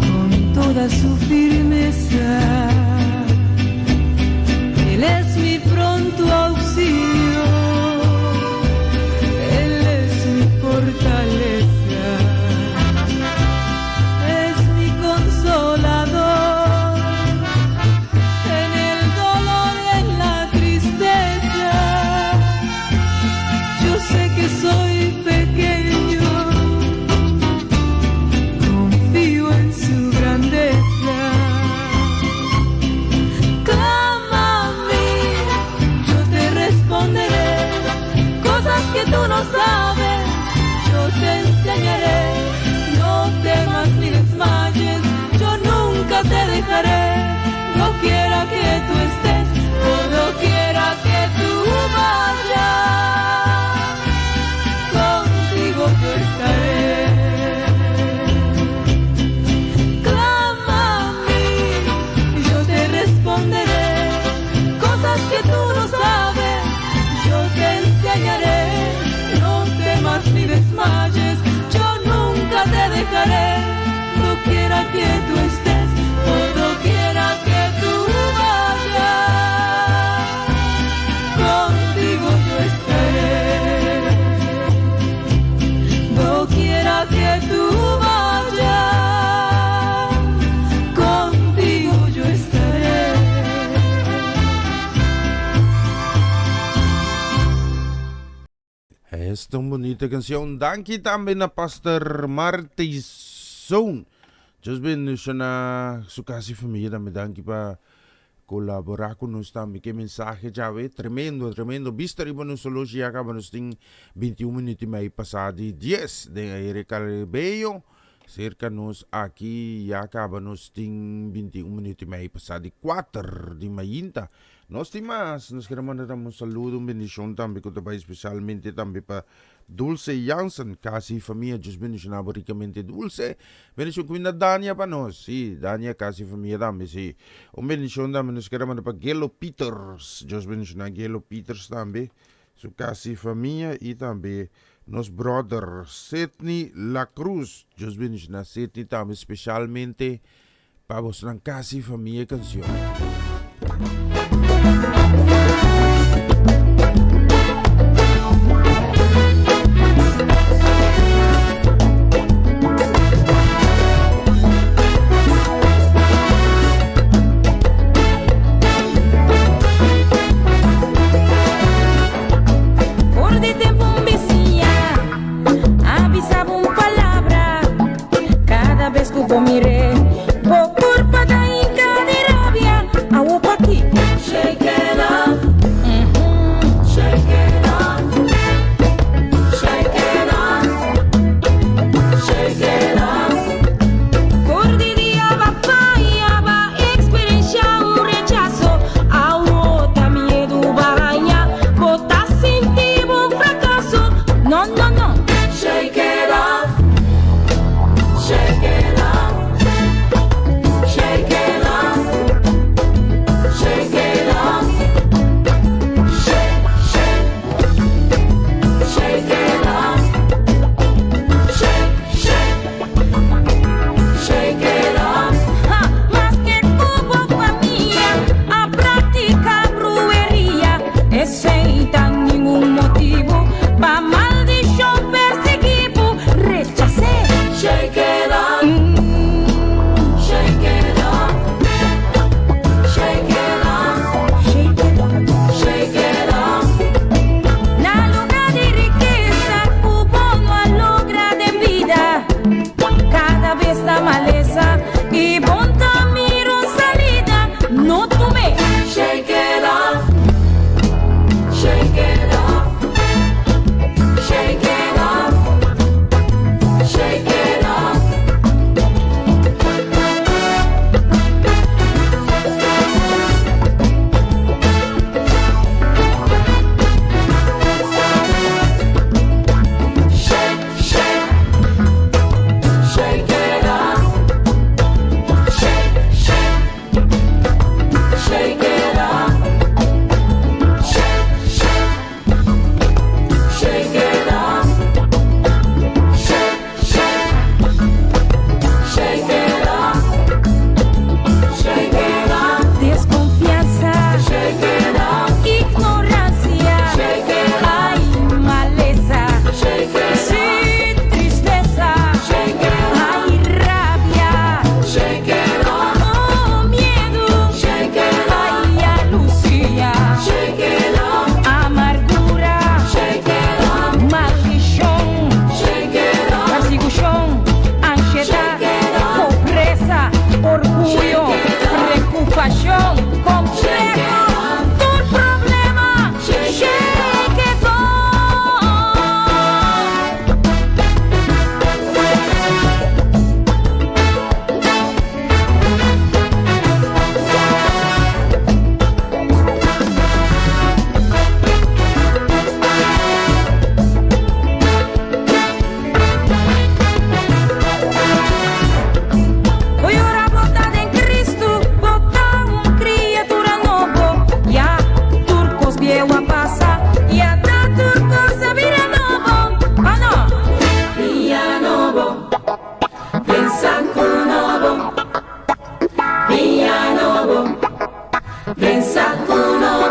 con toda su firmeza. Él es mi pronto auxilio, Él es mi fortaleza, es mi consolador en el dolor y en la tristeza. Yo sé que soy pequeño, confío en su grandeza. Clama a mí, yo te responderé, cosas que tú no sabes, yo te enseñaré. No temas ni desmayes, yo nunca te dejaré. Doquiera que tú estés, por doquiera que tú vayas, contigo yo estaré. Clama a mí, yo te responderé, cosas que tú no sabes, yo te enseñaré. No temas ni desmayes, yo nunca te dejaré. Doquiera que tú estés, por doquiera que tú vayas, contigo yo estaré. Doquiera que tú vayas, contigo yo estaré. Esta un bunita cancion. Danki tambe na Pastor Martison. Dios bendiciona su casa y familia tambe. Danki pa colabora cu nos tambe. Ke mensahe djawe. Tremendo, tremendo. Bista riba nos horloge ya caba nos tin 21 minuut y mei pasa di 10 den aire Caribeño. Cerca nos aki ya caba nos tin 21 minuut y mei pasa di 4 di mainta. Nos tin mas, nos kier a manda tambe un saludo, un bendicion tambe cu ta bay specialmente tambe pa Dulce Jansen, casa y famia, Dios bendiciona bo ricamente Dulce. Bendicion cuminda Dania pa nos, si, Dania casa y famia tambe, si. Un bendicion tambe nos kier a manda pa Gelo Peters, Dios bendiciona Gelo Peters tambe, su casa y famia y tambe nos brother Sidney La Cruz, Dios bendiciona Sidney tambe specialmente Pa bosnan casa y famia e cancion.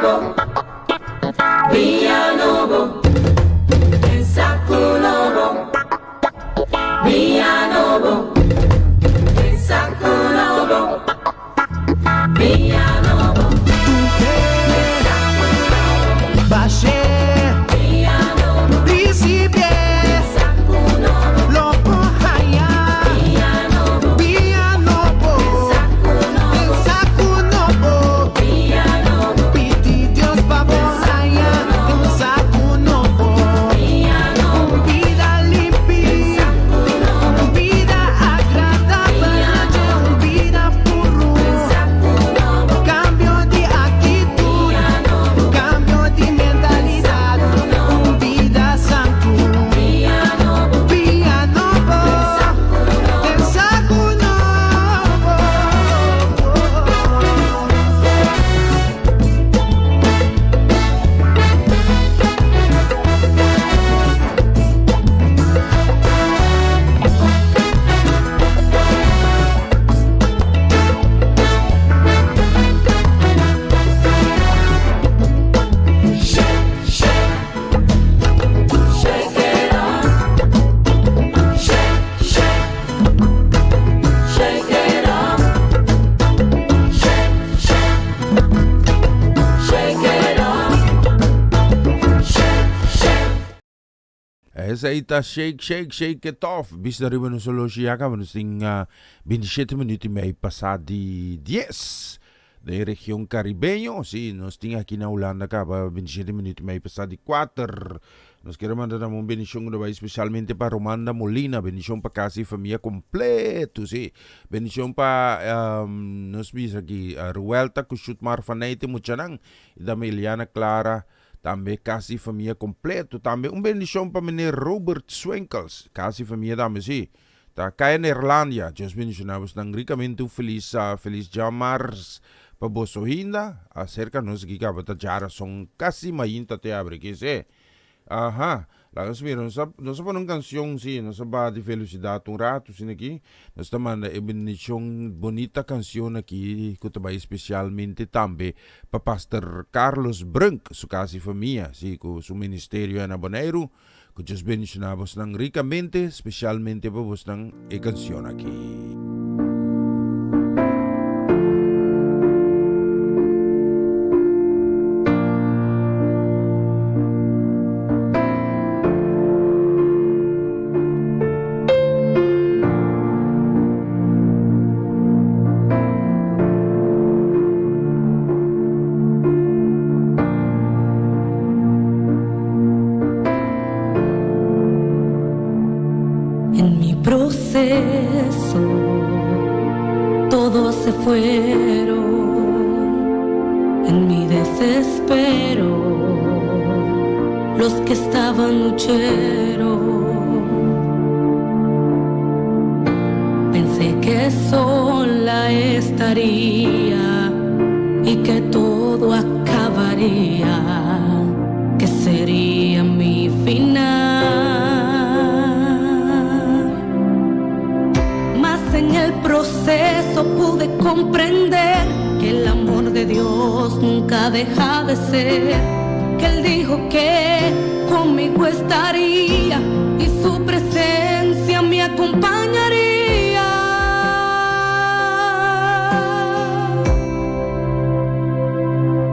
nobo, Biña nobo, Den saku nobo, Biña nobo, Den saku nobo, Biña nobo, Den saku nobo, Bash'é, Biña nobo, risibié, Den saku nobo, lo bo haya. Biña nobo, Biña nobo, Den saku den nobo, saku nobo. Biña nobo, Pidi Dios pa bo haya un saku nobo. Biña nobo, Bida limpi, saku nobo, bida agradabel, un bida puru. Saku nobo, Kambio di aktitut, Biña nobo, kambio di mentalidat, un bida santu. Biña nobo, Biña nobo, Saku nobo. den saku nobo. Shake it off. Shake, shake. Shake it off. Shake, shake. Shake it off. Shake, shake. Esei ta Shake Shake Shake It Off. Bista riba nos oloshi ya kaba nos tin 27 minuut i mei pasá di 10 den region Caribeño. Sí, nos tin aki na Hulanda kaba 27 minuut i mei pasá di 4. Nos kier manda nan un bendishon ku ta bai spesialmente pa Romanda Molina. Bendishon pa kas i famia kompleto. Sí, bendishon pa nos bisa aki Ruelta ku Shutmar Faneyte muchanan i tambe Eliana Clara. Tambe kas i famia kompleto. Tambe un bendishon pa meneer Robert Swinkels, kas i famia tambe si. Ta Kaya Neerlandia. Dios bendishoná bosnan rikamente un felis felis djamars pa boso hinda. Aserka nos aki kaba ta djarason kasi mainta te abri ki si. Aha. Laga nos mira, nos a nos a pone un kanshon si, nos a baha di felisidat un ratu asina aki. Nos ta manda e bendishon bonita kanshon aki ku ta bai spesialmente tambe pa Pastor Carlos Brunk, su kas i famia, si, ku su ministerio na Boneiru. Ku Dios bendishoná bosnan rikamente, spesialmente pa bosnan e kanshon aki. En mi proceso todos se fueron. En mi desespero los que estaban huyeron. Pensé que sola estaría y que todo acabaría, que sería mi final. Mas en el proceso pude comprender que el amor de Dios nunca deja de ser, que Él dijo que conmigo estaría y su presencia me acompañaría.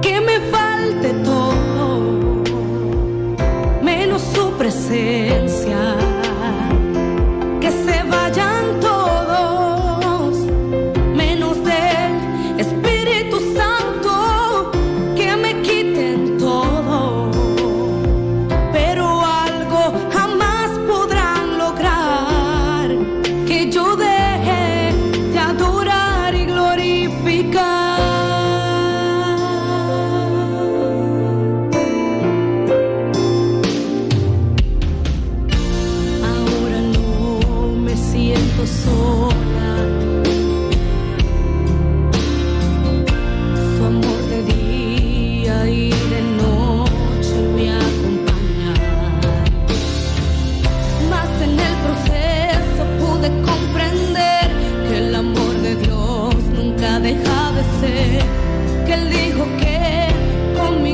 Que me falte todo, menos su presencia. Que se vayan todos, menos del Espíritu Santo, que me quiten todo. Pero algo jamás podrán lograr, que yo deje de adorar y glorificar. Ahora no me siento sola. Su amor de día y de noche me acompaña. Mas en el proceso pude comprender que el amor de Dios nunca deja de ser. Que Él dijo que conmigo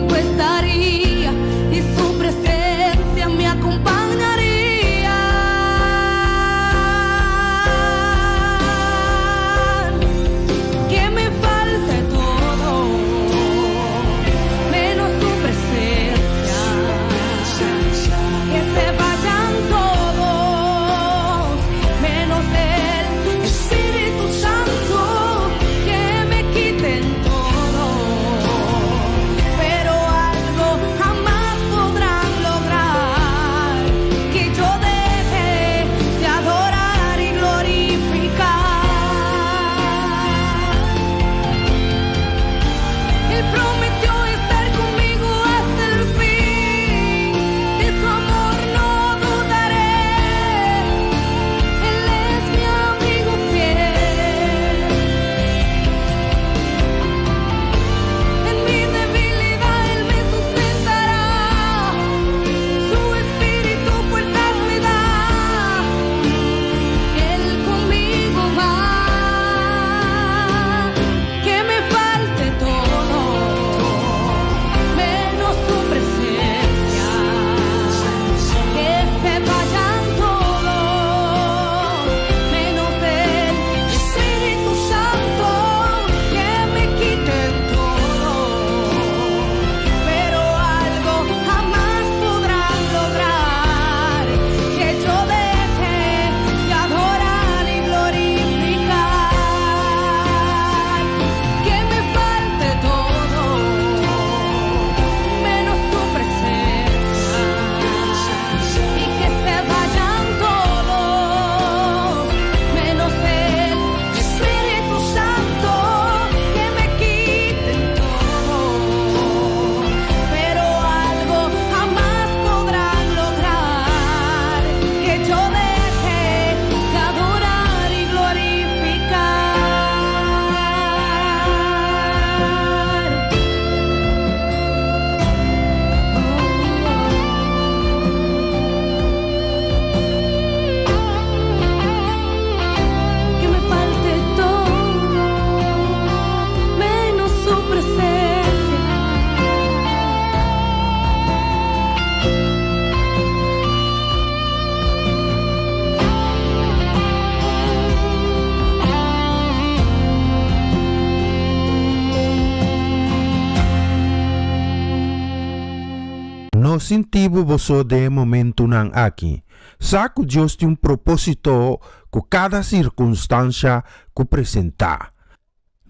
bo sinti bo bo so den e momentunan aki. Sa ku Dios tin un propósito ku kada sirkunstansha ku presentá.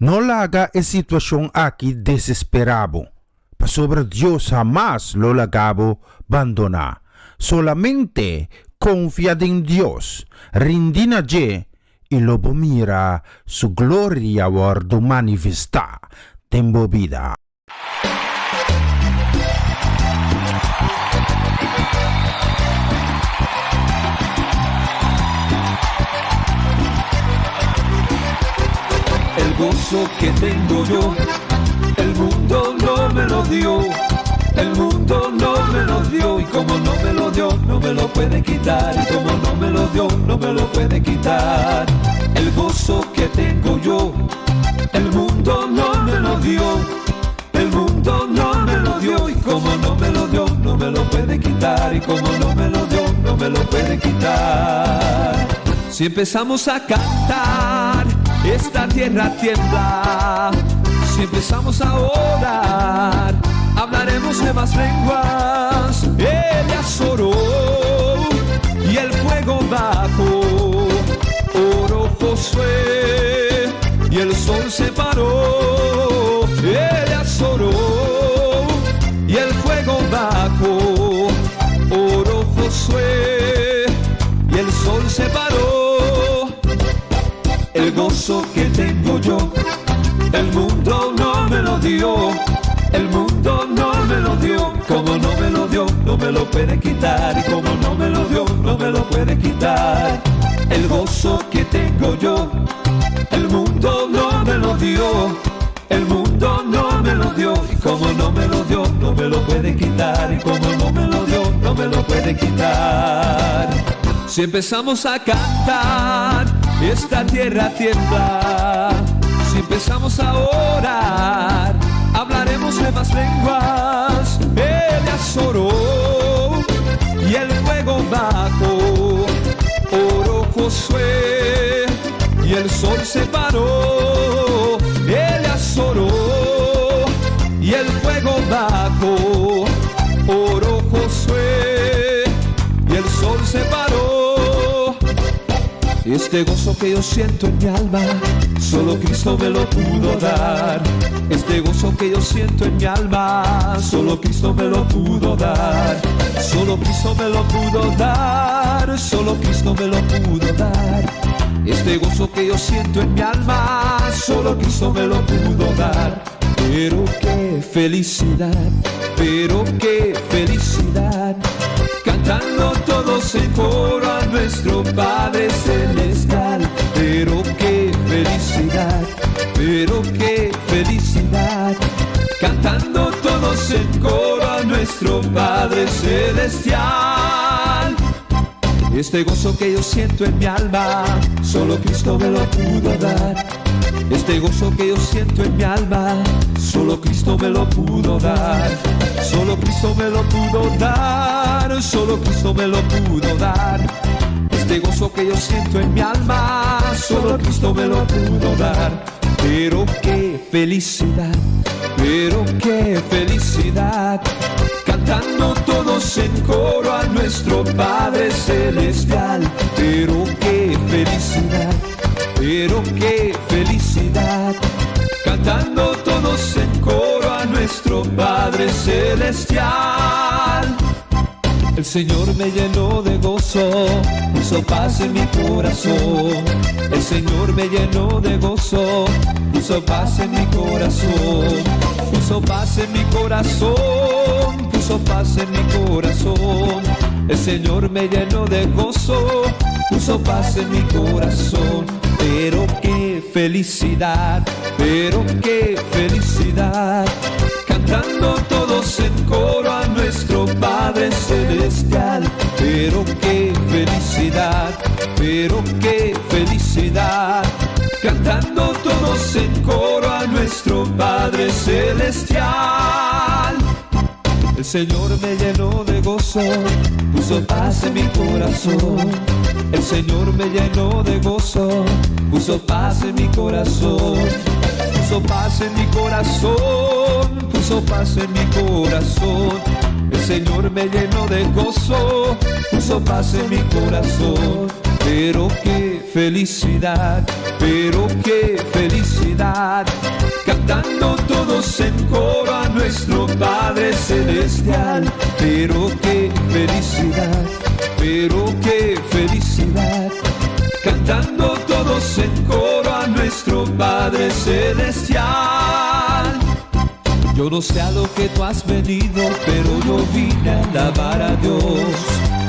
No laga e situashon aki desesperá bo, pasobra Dios hamas lo laga bo bandoná. Solamente konfia den Dios, rindi na dje, i lo bo mira su gloria wòrdu manifestá den bo bida. El gozo que tengo yo, el mundo no me lo dio. El mundo no me lo dio y como no me lo dio, no me lo puede quitar. Y como no me lo dio, no me lo puede quitar. El gozo que tengo yo, el mundo no me lo dio. El mundo no me lo dio y como no me lo dio, no me lo puede quitar. Y como no me lo dio, no me lo puede quitar. Si empezamos a cantar, esta tierra tiembla. Si empezamos a orar, hablaremos nuevas lenguas. Elías oró y el fuego bajó. Oró Josué y el sol se paró. Elías oró y el fuego bajó. Oró Josué y el sol se paró. El gozo que tengo yo, el mundo no me lo dio. El mundo no me lo dio, como no me lo dio, no me lo puede quitar. Y como no me lo dio, no me lo puede quitar. El gozo que tengo yo, el mundo no me lo dio. El mundo no me lo dio, y como no me lo dio, no me lo puede quitar. Y como no me lo dio, no me lo puede quitar. Si empezamos a cantar, esta tierra tiembla. Si empezamos a orar, hablaremos nuevas lenguas. Elías oró y el fuego bajó. Oró Josué y el sol se paró. Elías oró y el fuego bajó. Oró Josué y el sol se paró. Este gozo que yo siento en mi alma, solo Cristo me lo pudo dar. Este gozo que yo siento en mi alma, solo Cristo me lo pudo dar. Solo Cristo me lo pudo dar, solo Cristo me lo pudo dar. Este gozo que yo siento en mi alma, solo Cristo me lo pudo dar. Pero qué felicidad, pero qué felicidad. Cantando todos en coro a nuestro Padre Celestial. Pero qué felicidad, pero qué felicidad. Cantando todos en coro a nuestro Padre Celestial. Este gozo que yo siento en mi alma, solo Cristo me lo pudo dar. Este gozo que yo siento en mi alma, solo Cristo me lo pudo dar. Solo Cristo me lo pudo dar, solo Cristo me lo pudo dar. Este gozo que yo siento en mi alma, solo Cristo me lo pudo dar. Pero qué felicidad, pero qué felicidad. Cantando todos en coro a nuestro Padre Celestial. Pero qué felicidad, pero qué felicidad. Cantando todos en coro a nuestro Padre Celestial. El Señor me llenó de gozo, puso paz en mi corazón. El Señor me llenó de gozo, puso paz en mi corazón. Puso paz en mi corazón, puso paz en mi corazón. El Señor me llenó de gozo, puso paz en mi corazón. Pero qué felicidad, pero qué felicidad. Cantando todos en coro a nuestro Padre Celestial. Pero qué felicidad, pero qué felicidad. Cantando todos en coro a nuestro Padre Celestial. El Señor me llenó de gozo, puso paz en mi corazón. El Señor me llenó de gozo, puso paz en mi corazón. Puso paz en mi corazón, puso Puso paz en mi corazón. El Señor me llenó de gozo, puso paz en mi corazón. Pero qué felicidad, pero qué felicidad. Cantando todos en coro a nuestro Padre Celestial. Pero qué felicidad, pero qué felicidad. Cantando todos en coro a nuestro Padre Celestial. Yo no sé a lo que tú has venido, pero yo vine a alabar a Dios.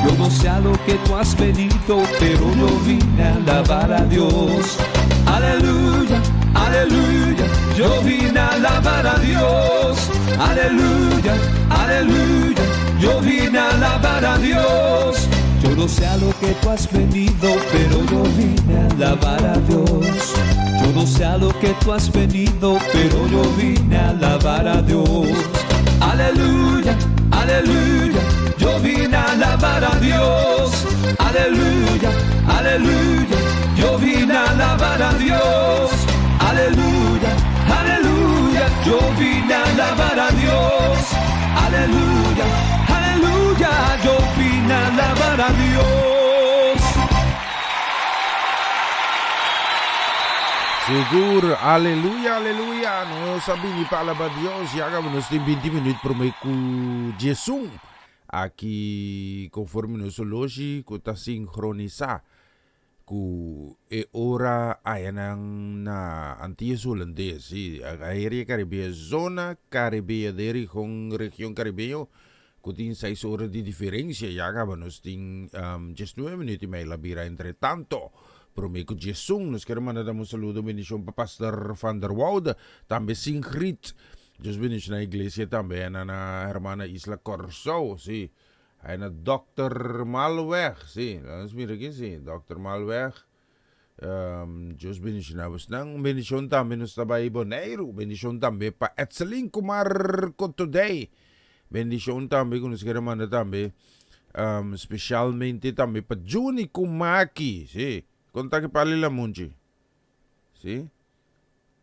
Yo no sé a lo que tú has venido, pero yo vine a alabar a Dios. Aleluya, aleluya, yo vine a alabar a Dios. Aleluya, aleluya, yo vine a alabar a Dios. Yo no sé a lo que tú has venido, pero yo vine a alabar a Dios. Yo no sé a lo que tú has venido, pero yo vine a alabar a Dios. Aleluya, aleluya, yo vine a alabar a Dios. Aleluya, aleluya, yo vine a alabar a Dios. Aleluya, aleluya, yo vine a alabar a Dios. Aleluya, aleluya, yo vine a alabar a Dios. Sigur, aleluya, aleluya, nos a bini pa alaba Dios, ya caba nos tin 20 minuut prome cu djesun. Aki conforme nos oloshi cu ta sincronisa cu e ora ayanan na Antillas Hulandes, si, Area Caribeño, Zona Caribeño, den region, region Caribeño, cu tin seis ora di diferencia, ya caba nos tin diesnuebe minuut y mei la bira entre tanto. Prome cu diesun, nos kier manda dam un saludo bendicion pa Pastor van der Woude, tambe Singrid, Dios bendiciona iglesia tambe, na na hermana Isla Corsou, si. Hij na Dòkter Malweg, sí, laat nos mira aki, sí, Dòkter Malweg. Um, Dios bendiciona bosnan. Un bendicion tambe nos ta bai Boneiru. Bendicion tambe pa Etselin Kumar Today. Bendicion tambe ku nos kere manda tambe um, specialmente tambe pa Juni Kumaki, sí. Konta ki pali la munchi. Sí.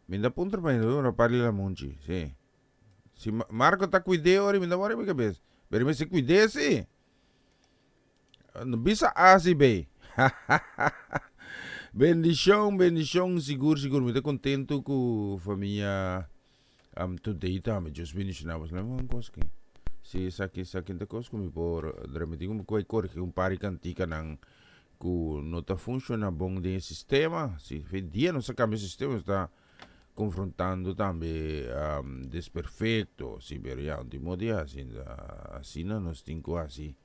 Minda puntra pa ora pali la munchi, sí. Si Marco ta cuid'é ora mi ta wòrdu mi cabes. Pero mi mester cuid'é si. No bisa A si B. Bendicion, bendicion, sigur, sigur. Mi ta contento cu famia um, today tambe. Dios bendiciona bos. Lemme un cos aki. Si esaki, esaki ta cos cu mi por drenta. Mi tin cu corigi un par di canticanan cu no ta funciona bon den e sistema. Si, fe dia nos a cambia e sistema, nos ta Confrontando tambe desperfecto, si, pero ya, un tin modo di haci, asina nos tin cu haci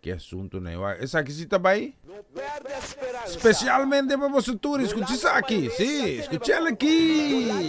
ki asuntonan igual. Esaki si ta bay specialmente pa boso tur, escucha esaki, si, escuchel aki.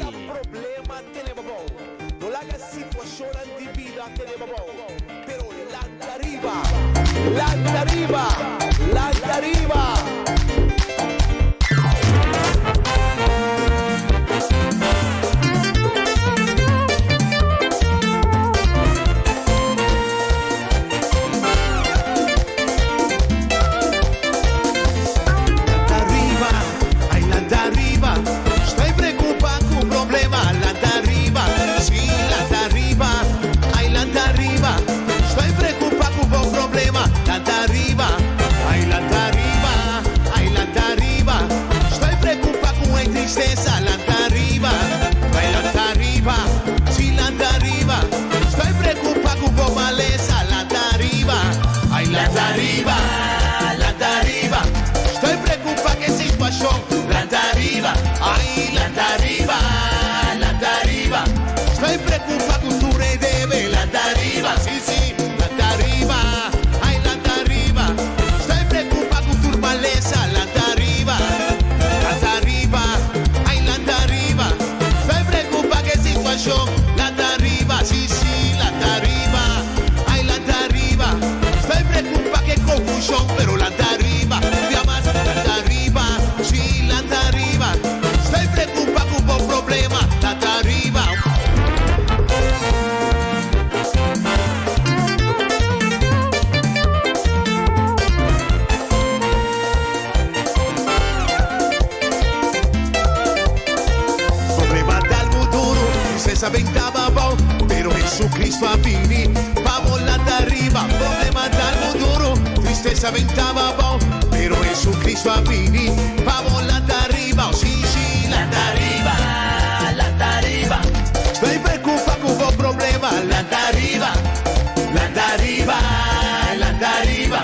Jesucristo a bini pa bo lanta ariba. Problema dal bo duro, tristesa benta bo abou, pero Jesucristo a bini pa bo lanta ariba. Oh, si, si, lanta ariba, lanta ariba. Stòp preokupá ku bo problema, lanta ariba, lanta ariba, lanta ariba.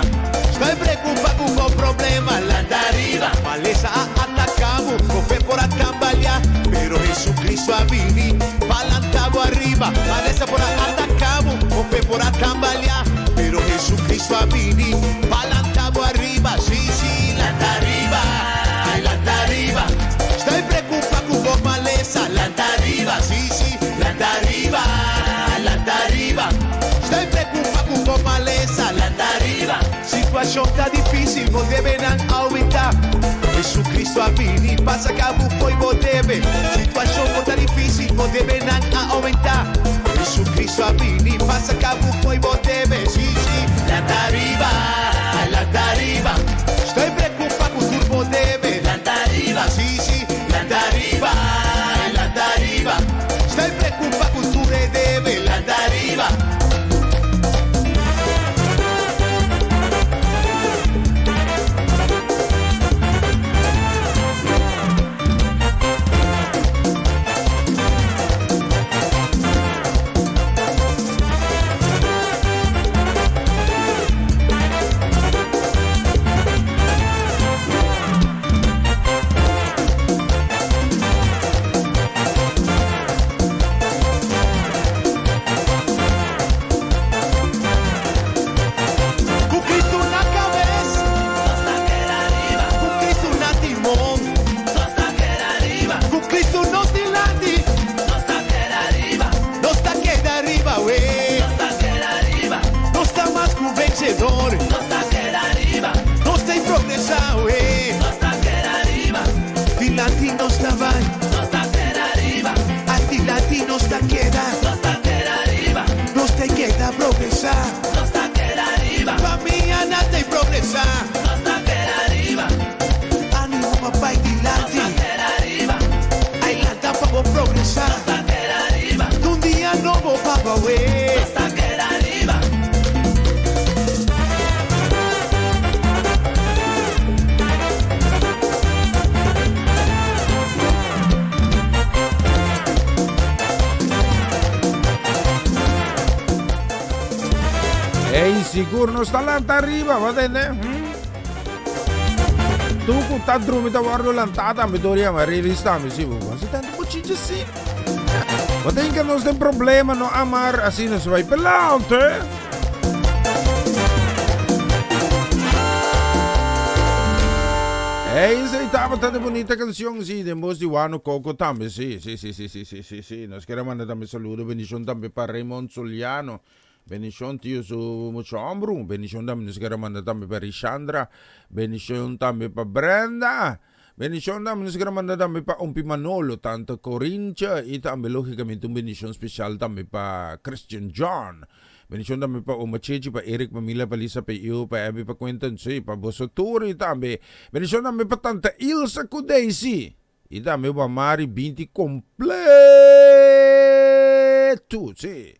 Stòp preokupá ku bo problema, lanta ariba. Malesa a ataká bo, bo fe por a tambaleá, pero Jesucristo a bini pa lanta bo ariba. Malesa por a ataká bo, bo fe por a tambaleá, pero Jesucristo a bini pa lanta bo ariba. Si, si, lanta ariba, lanta ariba. Stòp preokupá ku bo malesa, lanta ariba. Si, si, lanta ariba, lanta ariba. Stòp preokupá ku bo malesa, lanta ariba. Situashon ta difísil, bo debenan oumentá. Jesucristo a bini pa saka bo fo'i bo debe. Situashon bo ta difísil, bo debenan a oumentá. Jesucristo a bini pa saka bo fo'i bo debe. Si, si, lanta ariba, lanta ariba. Stòp preokupá ku tur bo debe. Lanta ariba, si, si, lanta ariba, lanta ariba. Stòp preokupá ku tur e debe. Lanta ariba. Ku Cristo na kabes, nos ta keda ariba. Ku Cristo na timon, nos ta keda ariba. Ku Cristo nos dilanti, nos ta keda ariba. Nos ta keda ariba, we. Nos ta keda ariba. Nos ta mas ku vensedor, nos ta keda ariba. Nos ta progresá, we. Nos ta keda ariba. Dilanti nos ta bai, nos ta keda ariba. Ay, dilanti nos ta keda, nos ta keda ariba. Nos ta keda progresá, nos ta keda ariba. Famia nan ta progresá, nos ta keda ariba. Ánimo pa bai dilanti, nos ta keda ariba. Ay, lanta pa bo progresá, nos ta keda ariba. Un dia nobo pa bo, we. Nos ta keda ariba. Ey, sigur nos ta lanta ariba, bo tende? Hm? Tu ku ta drumi ta wordo lantá tambe dor di Amarilis tambe, si bo. Si tanto bochinche si. Bo tin que nos ten problema no amar así nos vai pelante. Ey, esei tabata de bonita canción, sí, den voz di Wano Coco tambe, sí, sí, sí, sí, sí, sí, sí, sí. Nos quiere manda tambe saludo, bendición tambe pa Raymond Soliano. Bendición tío su mucho hombro. Bendición tambe nos quiere manda tambe pa Rishandra. Bendición tambe pa Brenda. Bendición tambe nos quiere manda tambe pa Ompi Manolo, tante Corinche y tambe lógicamente un bendición especial tambe pa Christian John. Bendición tambe pa Oma Chechi, pa Eric, pa Mila, pa Lisa, pa Iu, pa Abby, pa Quentin, sí, pa boso tur y tambe bendición tambe pa tante Ilsa cu Daisy y tambe pa Mari binti completo, sí.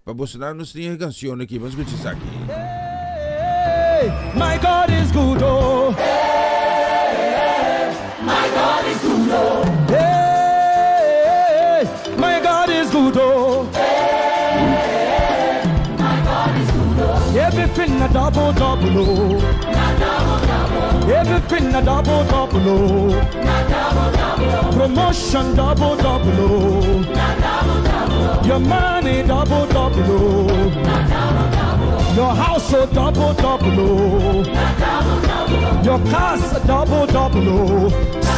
Pa boso nan nos tin e cancion aki, ban scucha esaki. Hey, my God is good, oh. Hey, my God is good, oh. Hey, my God is good, oh. Hey, my God is good, oh. Everything a double, double, oh. Double, double. Everything a double, double, oh. Double, double. Promotion double, double, oh. Double, double. Your money double, double, oh. Double, double. Your house oh, double, double, oh. Double, double. Your cars double, double, oh.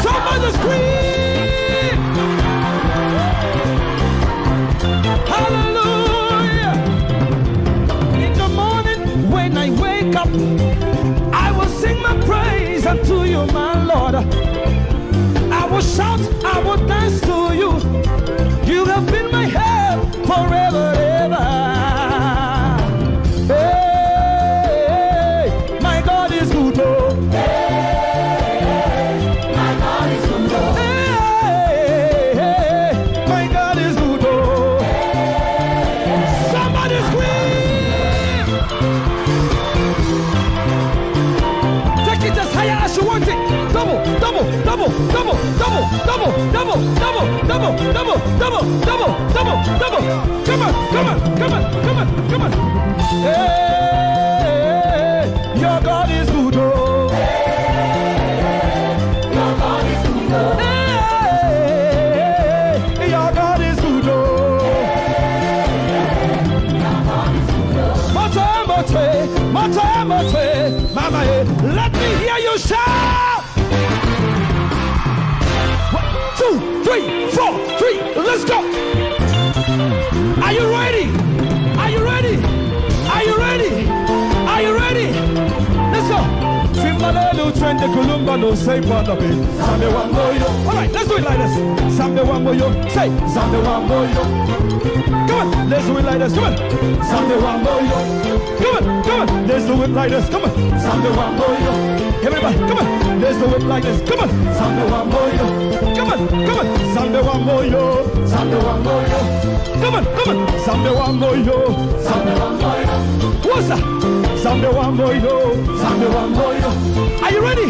Somebody scream! Hallelujah! In the morning when I wake up, I will sing my praise unto you, my Lord. I will shout, I will dance to you. You have been my help forever, ever. Hey, my God is good. Oh. Hey, my God is good. Oh. Hey, hey, my God is good. Oh. Come on, come on, come on, come on, come on. Hey, your God is good. Oh. Your God is good. Oh. Hey, your God is good. Oh. Mote, mote, mote, mote, mama, eh. Let me hear you shout. One, two, three, four, three. Let's go. Are you ready? Are you ready? Are you ready? Are you ready? Let's go. Simbalelu twende kulumba no say padabe. Zambe wa moyo. All right, let's do it like this. Zambe wa moyo. Say Zambe wa moyo. Come on, let's do it like this. Come on. Zambe wa moyo. Come on, come on. Let's do it like this. Come on. Zambe wa moyo. Everybody, come on. Let's do it like this. Come on. Zambe wa moyo. Come on, come on. Zambe wa moyo. Zambe wa moyo. Come on, come on. Zambe wa moyo. Zambe wa moyo. What's that? Zambe wa moyo. Zambe wa moyo. Are you ready?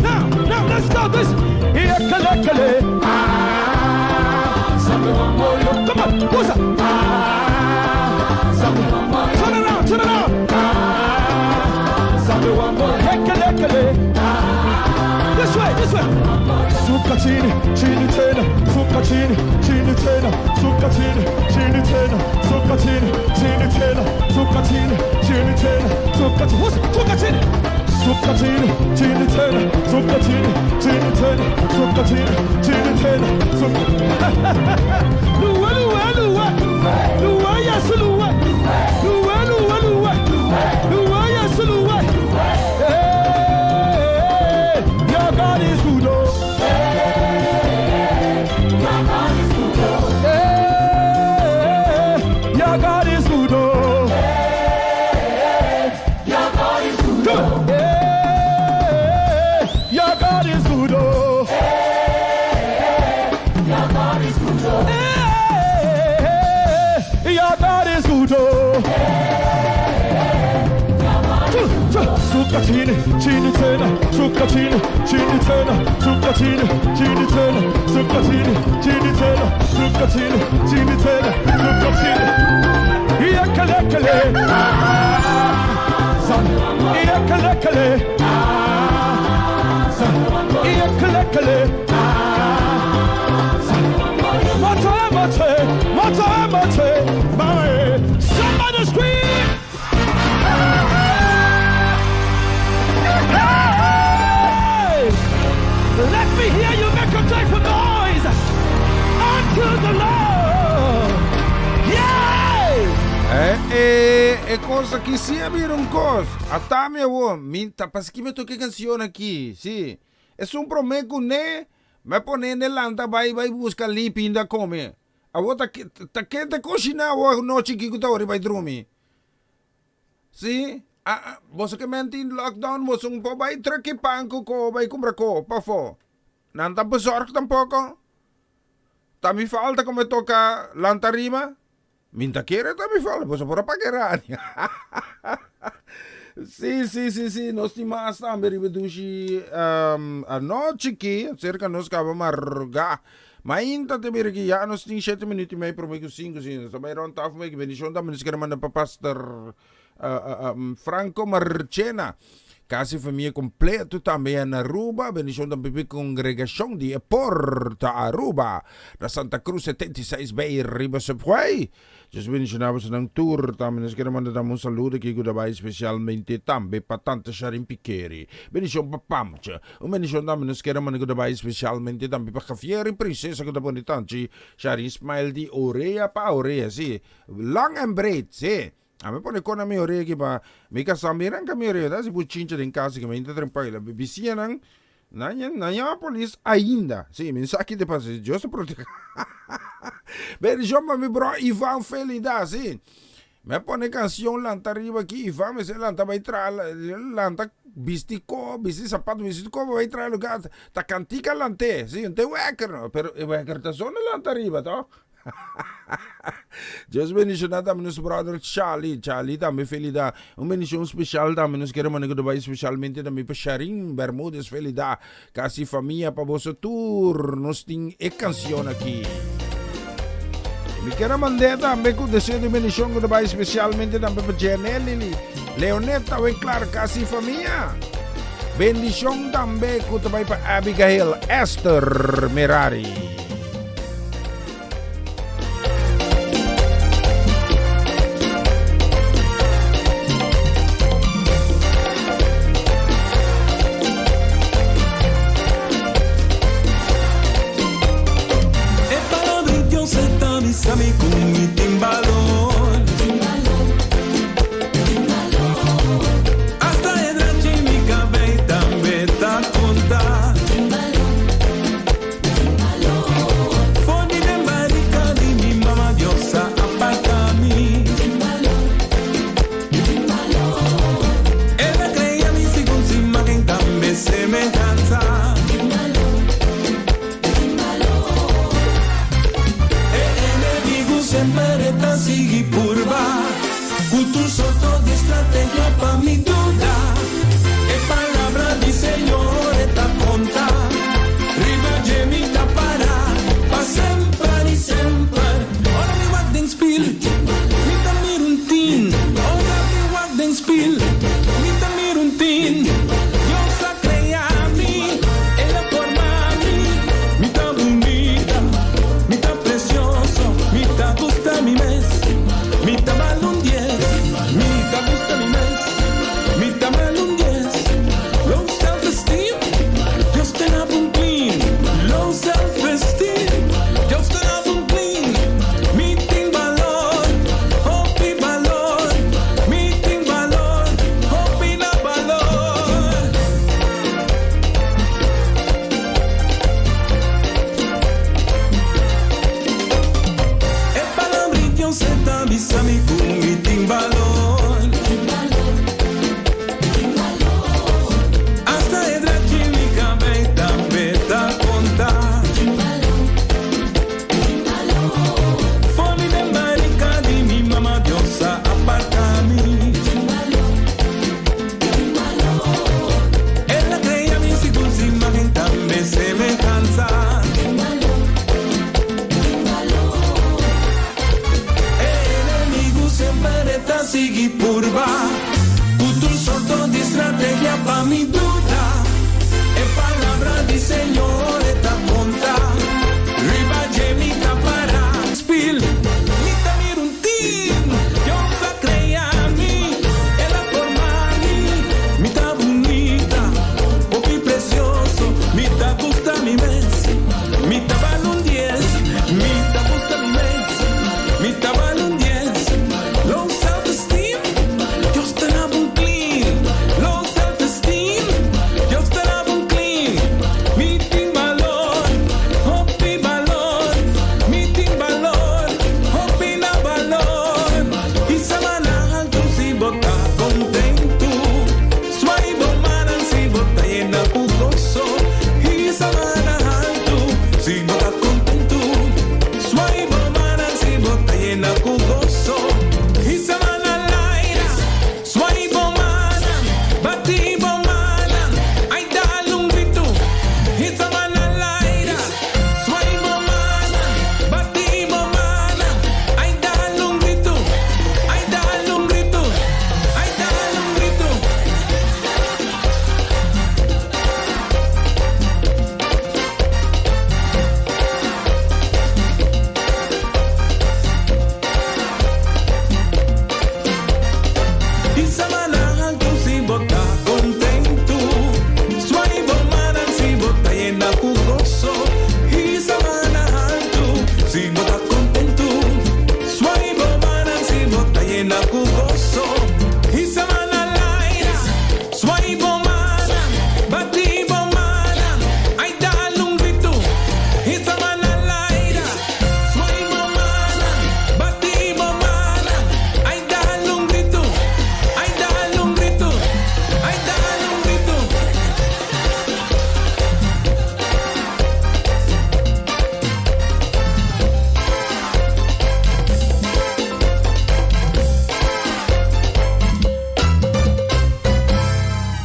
Now, now let's start this. Ekele kele. Ah, Zambe wa moyo. Come on. What's that? Ah, Zambe wa moyo. Turn around, turn around. Ah, Zambe wa moyo. Ekele kele. Ah, this way, this way. Suka chini, chini tena, suka chini, chini tena, suka chini, chini tena, suka chini, chini tena, suka chini, chini tena, suka chini, what's suka chini? Suka chini, chini tena, suka chini, chini tena, suka chini, chini tena, suka. Luwe, luwe, luwe, luwe, yes, luwe, luwe, luwe, luwe, luwe, yes, luwe. Hey, your God is good, oh. Hey, your God is good, oh. Come on. Hey, your God is good, oh. Hey, your God is good, oh. Suka chini, chini tena, suka chini, chini tena, suka chini, chini tena, suka chini, chini tena, suka chini, chini tena, suka chini. Ekele kele, ah, ekele kele, ah, ekele kele, ah, mote mote, mote mote, mama, somebody scream! Hey! Let me hear you make a joyful noise unto the Lord. Yeah! Eh, eh, e kos aki si a bira un kos. Ata mi awo, mi ta paski mi toka e kansion aki. Si. Esun promé ku ne, mi a pone ne lanta bai bai buska li pinda kome. Awo ta ta ken ta koshiná awo anochi aki ku ta ora bai drumi. Si, a a boso ke men tin lockdown boso un por bai truck e pan ku ko bai kumpra ko pafó. Nan ta bezorg tampoko. Ta mi falta ku mi toka lanta riba? Mi n'ta kere ta mi falta, boso por a paga e radio. Si, si, si, si, nos tin mas tambe riba dushi anochi ki, acerca nos kaba marga. Mainta te mira ki ya nos tin shete minuut y mei prome ku sinku, si nos ta bai rond tafel mei ki bendishon tambe nos kere manda pa Pastor Franco Marchena. Casi famia completo tambe ya na Aruba. Bendicion tambe pa e congregacion di e Porta Aruba na Santa Cruz 76 bay riba Subway. Dios bendiciona boso nan tur. Tambe nos kere manda tambe un saludo aki cu ta bay specialmente tambe pa Tante Sharin Pikeri. Bendicion pa Pamcha. Un bendicion tambe nos kere manda cu ta bay specialmente tambe pa Javier y Princesa cu ta pone Tanchi Sharin smile di orea pa orea. Si, long and breed. Si. A mi pone kona mi orea aki pa mi kasá mi ranka mi orea ta si buchincha den kas aki mi ta tren paila bisiñanan nan nan yama polis ainda si mi sa ki ta pasa si Dios ta proteha bendishon pa mi bro Ivan Felida si mi a pone kansion lanta riba aki Ivan mester lanta bai traha lanta bisti ko bisti sapato bisti ko bai traha lugar ta kantika lant'e si no tin weker no pero e weker ta sona lanta riba to. Dios bendiciona tambe nos brother Charlie. Charlie tambe felida. Un bendicion special tambe nos kere manda ku ta bai specialmente tambe pa Sharin Bermudez felida. Casi famia pa boso tur. Nos tin e cancion aki. I mi kier a mand'é tambe ku deseo di bendishon ku ta bai spesialmente tambe pa Jenelily, Leoneta Winklar kasi famia. Bendishon tambe ku ta bai pa Abigail Esther Merari.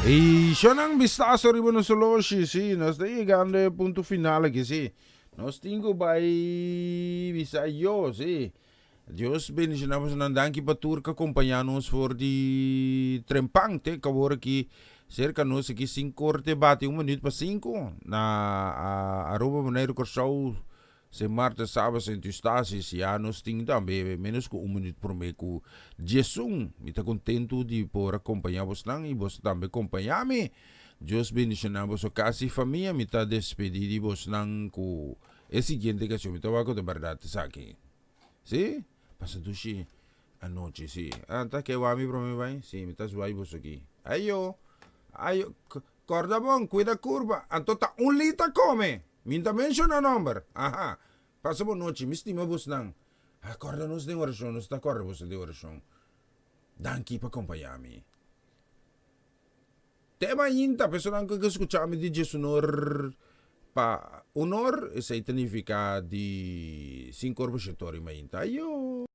Y shonan vistazo riba nos oloshi, sí, nos ta yegando e punto final aki, sí. Nos tin ku bai bisa ayo, sí. Dios bendiciona bosonan. Danki pa tur ku acompaña nos for di trempan te ku awor aki cerca nos aki 5 or te bati un minuut pa 5 na Aruba, Boneiru, Kòrsou, Sint Maarten, Saba, Sint Eustatius. Ya nos tin tambe menos ku un minuut prome ku 11. Mi ta kontentu di por acompaña bosnan i boso tambe acompaña mi. Dios bendiciona boso cas y famia. Mi ta despedi di bosnan cu e siguiente cancion. Mi ta wak cu ta berdad esaki. Si? Pasa dushi anochi, si. Ah, ta ke wak mi prome bai? Si, mi ta zwai boso aki. Ayo, ayo, corda bon, cuida curva. Anto ta un lita come. Mi n'ta menciona nomber. Aha. Pasa bon nochi. Mi stima bosnan. Ah, corda nos den oracion. Nos ta corda boso den oracion. Danki pa compaña mi. Te mainta, personanan ku a skucha mi di djesunor pa unor, esei ta nifiká di sinku or pa shetor i mainta. Ayo!